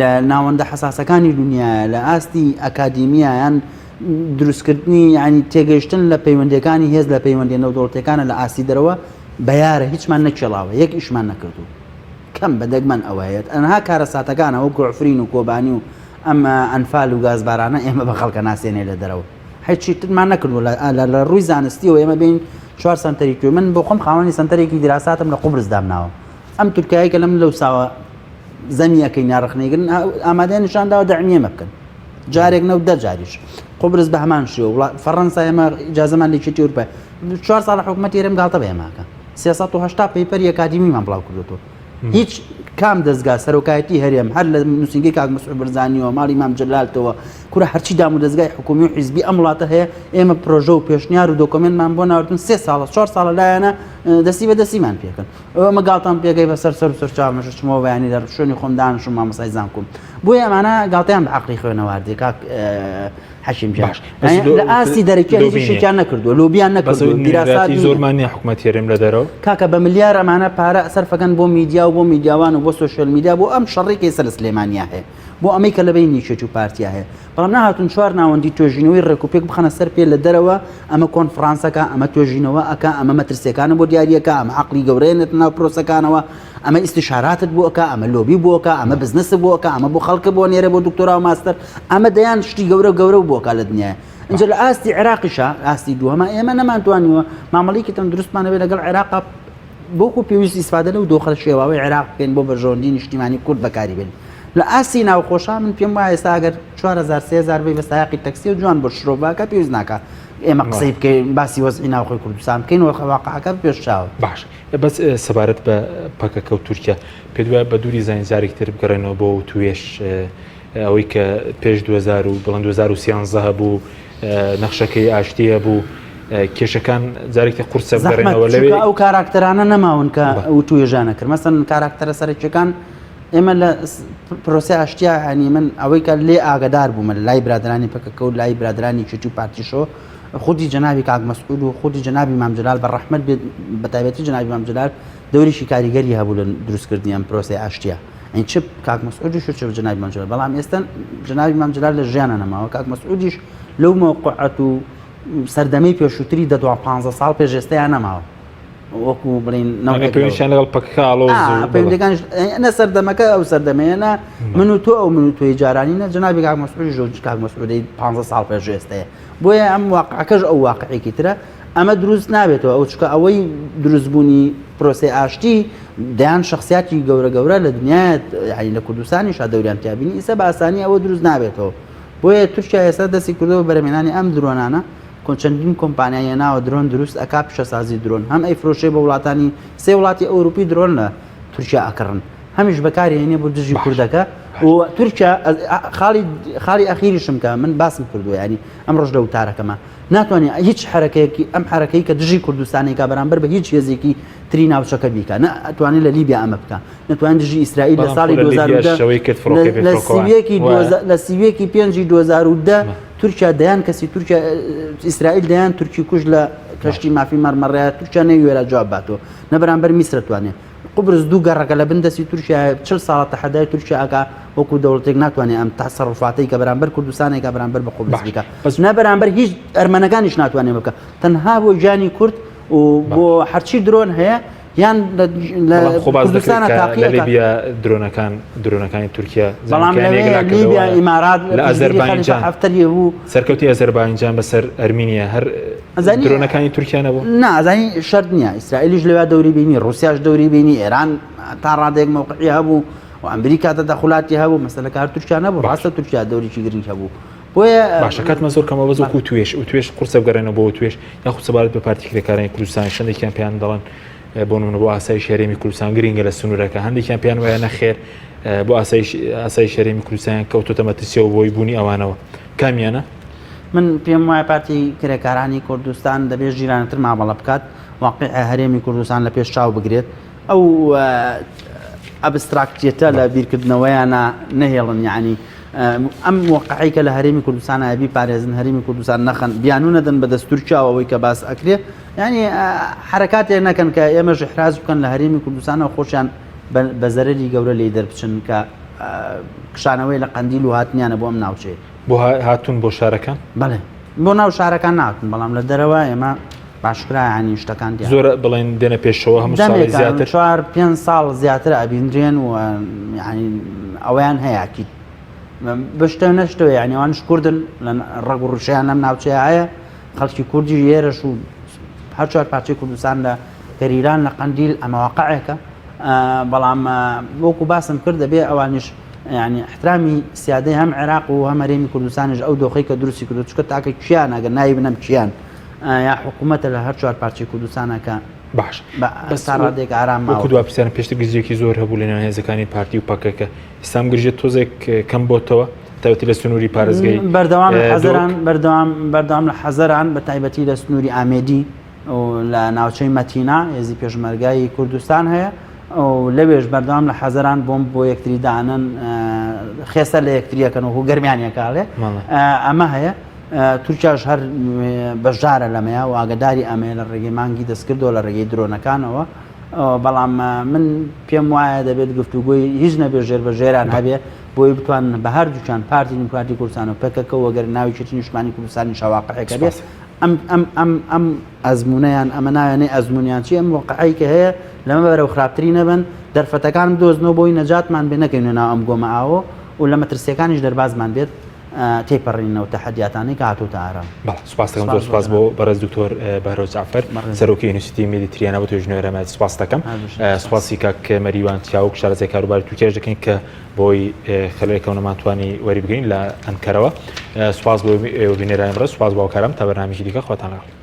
[SPEAKER 7] لە ناوەندە حەساسەکانی دنیاە لە ئاستی ئەکادیمیا یان دروستکردنی ینی تێگەیشتن لە پەیوەندەکانی هێز لە پەیوەندی نێودەوڵەتەکانە لە ئاستی دەرەوە بەیارە هیچمان نەکێڵاوە یەک ئیشمان نەکردو کەم بە دەگمەن ئەوە هەیە تەنها کارەساتەکانە وەکو عفرین و کۆبانی و ئەم ئەنفال و گازبارانە ئێمە بە خەڵکە ناسێنێ لە دەرەوە هیچی ترمان نەکردووە لە ڕووی زانستیەوە ئێمە بین چوار سەنتەری توێ من بۆ خۆم خاوەنی سەنتەرێکی دیراساتم لە قوبرس دامناوە ئەم تورکایی کە لەم لەو ساوە زەمیەکەی ناڕخنەیگرن ئامادەیان نیشان داوە دەعمی ئێمە بکەن جارێک نەو دە جاریش قوبرس بە هەمان شێوە وڵات فەڕەنسا ئێمە ئیجازەمان لە یەکێتی ئەوروپا چوار ساڵە حکوومەتی هەرێم گاڵتە بە ئێماکە 380 paper ی ئەکادیمیمان بڵاو کردوێتەوە هیچ کام دەزگا سەرۆکایەتی هەرێم هەر لە نووسینگەی کاک مەسعود بەرزانیەوە ماڵی مام جەلالتەوە کورە هەرچی دام و دەزگای حکومی و حیزبی ئەم وڵاتە هەیە ئێمە پرۆژە و پێشنیار و دۆکۆمێنتمان بۆ ناردون سێ ساڵە چوار ساڵە لایەنە دەستی بە دەستیمان پێکەن ئەمە گاڵتان پێگەی بەسەر سەر و سەر چاومەش چمەوە بەیانی لە شوێنی خۆم دانیشم مامۆستای زانکۆم بۆیە ئەمانە گاڵتەیان بە عەقڵی خوێنەوار دێ کاک حەکیم جان
[SPEAKER 1] باش بەس
[SPEAKER 7] لە ئاستی دەرەکی
[SPEAKER 1] لۆبی نییە.
[SPEAKER 7] هیچ شتێکیان نەکردووە لۆبیان
[SPEAKER 1] بەس
[SPEAKER 7] نەکردووە دیراسات
[SPEAKER 1] نوێنەرایەتی
[SPEAKER 7] نییە.
[SPEAKER 1] زۆرمان نییە حکومەت هەرێم لە دەرەوە
[SPEAKER 7] کاکە بە ملیار ئەمانە پارە سەرفەکەن بۆ میدیا و بۆ میدیاوان و بۆ سۆشیال میدیا بۆ ئەم شەڕی کە ئێستا لە سلێمانیا هەیە بۆ ئەمەی کە لە بەینی یەکێتی و پارتیا هەیە بەڵام نەهاتوون چوار ناوەندی توێژینەوەی ڕێکوپێک بخەنە سەر پێ لە دەرەوە ئەمە کۆنفرانسەکە ئەمە توێژینەوە ئەکا ئەمە مەترسیەکانە بۆ دیاریەکە ئەمە عەقڵی گەورەیەنێتە ناو پرۆسەکانەوە ئەمە ئیستیشاراتت بۆ ئەکا ئەمە لۆبی بۆ ئەکا ئەمە بزنست بۆ ئەکا ئەمە بۆ خەڵکە بۆ نێرە بۆ دکتۆرا و ماستەر ئەمە دەیان شتی گەورە گەورە بۆ ئەکا لە دنیاە ئینجا لە ئاستی عێراقیشا ئاستی دووهەمە ئێمە نەمانتوانیوە مامەڵەیەکی تەندروستمان هەبێت لەگەڵ عێراقا بۆکو پێویست ئیسفادە لەو دۆخە شێواوەی عێراق بکەین بۆ بەرژەوەندی نیشتیمانی کورد بەکاری بێنین لە ئاستی ناوخۆشا من پێم وایە ئێستا ئەگەر 4000 3000 بی بە سایەقی تەکسی و جوان بۆ شرۆڤاکە پێویست ناکا ئێمە قسەی بکەین باسی وەزعی ناوخۆی کوردستان بکەین و واقعەکە پێش چاوە
[SPEAKER 1] باش بەس سەبارەت بە پەکەکە و تورکیا پێت وایە بە دووری زانین جارێکی تر بگەڕێنەوە بۆ وتوێژ ئەوەی کە پێش 2000 و بڵند 2013 هەبوو نەخشەکەی ئاشتی هەبوو کێشەکان جارێکی قورسە بگەڕێنەوە لەوێ
[SPEAKER 7] ئەو کاراکتەرانە نەماون کە وتوێژانە کرد مەسەن کاراکتەرە سەرەکیەکان ئێمە لە پرۆسەی ئاشتیا ینی من ئەوەی کە لێ ئاگدار بوومە لای برادرانی پەکەکە و لای برادرانی یەکێتی و پارتیشەوە خودی جەنابی کاک مەسعود و خودی جەنابی مام جەلال بە ڕەحمەت بێت بە تایبەتی جەنابی مام جەلال دەورێکی کاریگەری هەبوو لە دروستکردنی ئەم پرۆسەی ئاشتیە ئەین چ کاک مەسعودیش و چ جەنابی مام جەلال بەڵام ئێستا جەنابی مام جەلال لە ژیانە نەماوە کاک مەسعودیش لەو مەوقعەت و سەردەمەی پێشووتری دە دو 15 ساڵ پێش ئێستەیان نەماوە وەکو بڵین
[SPEAKER 1] پەیوەندیشیان لەگەڵ پەکەکە ئاڵۆز
[SPEAKER 7] پەیوەندەکانیش نە سەردەمەکە ئەو سەردەمەیە نە من و تۆ ئەو من و تۆی جارانی نە جەنابی کاک مەسعودیش کاک مەسعودی 15 ساڵ پێش ئێستەیە بۆیە ئەم واقعەکەش ئەو واقعێکی ترە ئەمە دروست نابێتەوە ئەو چکە ئەوەی دروستبوونی پرۆسی ئاشتی دەیان شخصیاتی گەورە گەورە لە دنیای یعنی لە کوردستانی شا دەوریان تیابینی ئیسە بە ئاسانی ئەوە دروست نابێتەوە بۆیە تورکیا ئێستا دەستی کردەوە بەرەمێنانی ئەم درۆنانە کۆن چەندین کۆمپانیای هێناوە درۆن دروست ئەکا پیشەسازی درۆن هەم ئەیفرۆشێ بە وڵاتانی سێ وڵاتی ئەوروپی درۆن لە تورکیا ئەکڕن هەمیش بەکاری هێنێ بۆ دژی کوردەکە و تورکیا خاڵی خاڵی ئەخیریشم کە من باسم کردووە ینی ئەم ڕۆژ لە وتارەکەمە ناتوانێت هیچ حرەکەیەکی ئەم حرەکەی کە دژی کوردستانێکا بەرامبەر بە هیچ هێزێکی تری ناوچەکە بیکە نە ئەتوانێت لە لیبیا ئەمە بکە نەتوانێت دژی ئیسرائیل لە ساڵی 2010 لە سیویەکی پێنجی 2010 تورکیا دەیان کەسی تورکیا ئیسرائیل دەیان تورکی کوش لە کەشتی مافی مەرمەڕەیە تورکیا نەیوێرا جواب باتەوە نە بەرامبەر میسرە توانێ قوبرس دوو گەڕەکە لە بن دەستی تورکیا چل ساڵە تەحەدای تورکیا ئەکا وەکو دەوڵەتێک ناتوانێت ئەم تەسەڕوفاتەی کە بەرامبەر کوردستانێکە بەرامبەر بە قوبرس بکە بەس نە بەرامبەر هیچ ئەرمەنەکانیش ناتوانێت بکە تەنها بۆ گیانی کورد و بۆ هەرچی درۆن هەیە یان لە
[SPEAKER 1] کوردستانە تاقی لە لیبیا درۆنەکان درۆنەکانی تورکیا
[SPEAKER 7] بەڵام لیبیا ئیمارات
[SPEAKER 1] لە ئازەربایجان
[SPEAKER 7] هەفتەری بوو
[SPEAKER 1] سەرکەوتی ئازەربایجان بەسەر ئەرمینیا هەر درۆنەکانی تورکیا نەبوو
[SPEAKER 7] نا ئەزانی شەرت نییە ئیسرائیلیش لەوێ دەوری بینی ڕوسیاش دەوری بینی ئێران تا ڕادێک مەوقعی هەبوو و ئەمریکا تەدەخولاتی هەبوو مەسەلەکە هەر تورکیا نەبوو ڕاستە تورکیا دەورێکی گرنگ هەبوو بۆیە
[SPEAKER 1] باشە کاتمان زۆر کەمە بەس وەکو توێش و توێش قورسە بگەڕێنەوە بۆ توێش یاخود سەبارەت بە پارتی کرێکارانی کوردستان شەندێکیان پێیان دەڵێن بۆ نمونە بۆ ئاسایش هەرێمی کوردستان گرنگە لە سنوورەکە هەندێکیان پێیان وایە نەخێر بۆ ئاسایش ئاسایش هەرێمی کوردستان کەوتۆتە مەترسیەوە بۆی بوونی ئەوانەوە کامیانە؟
[SPEAKER 7] من پێم وایە پارتی کرێکارانی کوردستان دەبێت ژیرانەتر مامەڵە بکات واقع هەرێمی کوردستان لە پێش چاو بگرێت ئەو ئەبستراکتیەتە لە بیرکردنەوەیانە نەهێڵن یعنی ئەم واقعی کە لە هەرێمی کوردستان بیپارێزن هەرێمی کوردستان نەخەن بیانو نەدەن بە دەست تورکیاوە ئەوەی کە باس ئەکرێ یعنی حرکاتێک نەکەن کە ئێمەش احراز بکەن لە هەرێمی کوردستانەوە خۆشیان بە زەرەری گەورە لێی دەربچن کە کشانەوەی لە قەندیل و هاتنیانە بۆ ئەم ناوچەیە
[SPEAKER 1] بۆ هاتوون بۆ شارەکان؟
[SPEAKER 7] بەڵێ بۆ ناو شارەکان ناتون بەڵام لە دەرەوە ئێمە باشکرا ینی شتەکان دیارە.
[SPEAKER 1] زۆرە بڵێن دێنە پێشەوە هەموو ساڵێک زیاتر
[SPEAKER 7] چوار پێ ساڵ زیاتر ئەبیندرێن و ینی ئەویان هەیە ئەکید بشتە نەشتەوە یعنی ئەوانش کوردن لە ڕەگ و ڕشیان لەم ناوچەیە هەیە خەڵکی کوردی ئێرەش و هەر چوار پارچەی کوردستان لە گەریلان لە قەندیل ئەمە واقعێکە بەڵام وەکو باسم کرد دەبێ ئەوانیش یعنی احترامی سیادەی هەم عێراق و هەم هەرێمی کوردستانیش ئەو دۆخی کە دروستی کردو چکە تاکە کیان ئەگەر ناوی بنەم کیان یا حکوومەتە لە هەر چوار پارچەی کوردستانە کە
[SPEAKER 1] باش
[SPEAKER 7] بەس تا ڕادێک ئارام
[SPEAKER 1] ماوە. وەکو دوا پرسیارم پێشتر گرژییەکی زۆر هەبوو لە نێوان هێزەکانی پارتی و پەکەکە ئیستا ئەم گرژیە تۆزێک کەم بۆتەوە تایبەتی لە سنووری پارێزگەی
[SPEAKER 7] بەردەوام لە حەزەران بەردەوام بەردەوام لە حەزەران بە تایبەتی لە سنووری ئامێدی. لە ناوچەی مەتینا هێزی پێشمەرگای کوردستان هەیە و لەوێش بەردەوام لە حەزەران بۆم بۆ یەکتری دانن خێسە لە یەکتریەکەن وەکو گەرمیانەکەڵێ ئەمە هەیە تورکیاش هەر بەشدارە لەمەیە و ئاگداری ئەمەیە لە ڕێگەی مانگی دەستکردەوە لە ڕێگەی درۆنەکانەوە بەڵام من پێم وایە دەبێت گفتوگۆی هیچ نەبێ ژێر بە ژێران هەبێ بۆی بتوان بە هەردووکیان پارتی دیموکراتی کوردستان و پەکەکە وەگەر ناوی یەکێتی نیشتمانی کوردستانی شەواقعێکە بێت ئەم ئەم ئەم ئەم ئەزمونەیان ئەمە ناوێنەی ئەزمونیان چی ئەم واقعی کە هەیە لەمە بەرەو خراپتری نەبن دەرفەتەکان بدۆزنەوە بۆی نەجاتمان بێ نەکەینە ناو ئەم گۆمە ئاوە و لە مەترسیەکانیش دەربازمان بێت تێپەڕینەوە تەحەدیاتانەی کە هاتۆتە ئارا.
[SPEAKER 1] بەڵێ سوپاس دەکەم زۆر سوپاس بۆ بەڕێز دکتۆر بەهرۆز جەعفەر سەرۆکی ئینستیتیوتی مێدیتریانە بۆ توێژینەوەی ڕێمایەتی سوپاس دەکەم سوپاسی کاک مەریوان چاوک شارەزای کاروباری تورکیاش دەکەین کە بۆی خەلێکەوە نەمانتوانی وەریبگرین لە ئەنکەرەوە سوپاس بۆ ئێوە بینەرانی بەڕێز سوپاس بۆ هاوکارم تا بەرنامەیەکی دیکە خۆتان لەگەڵ.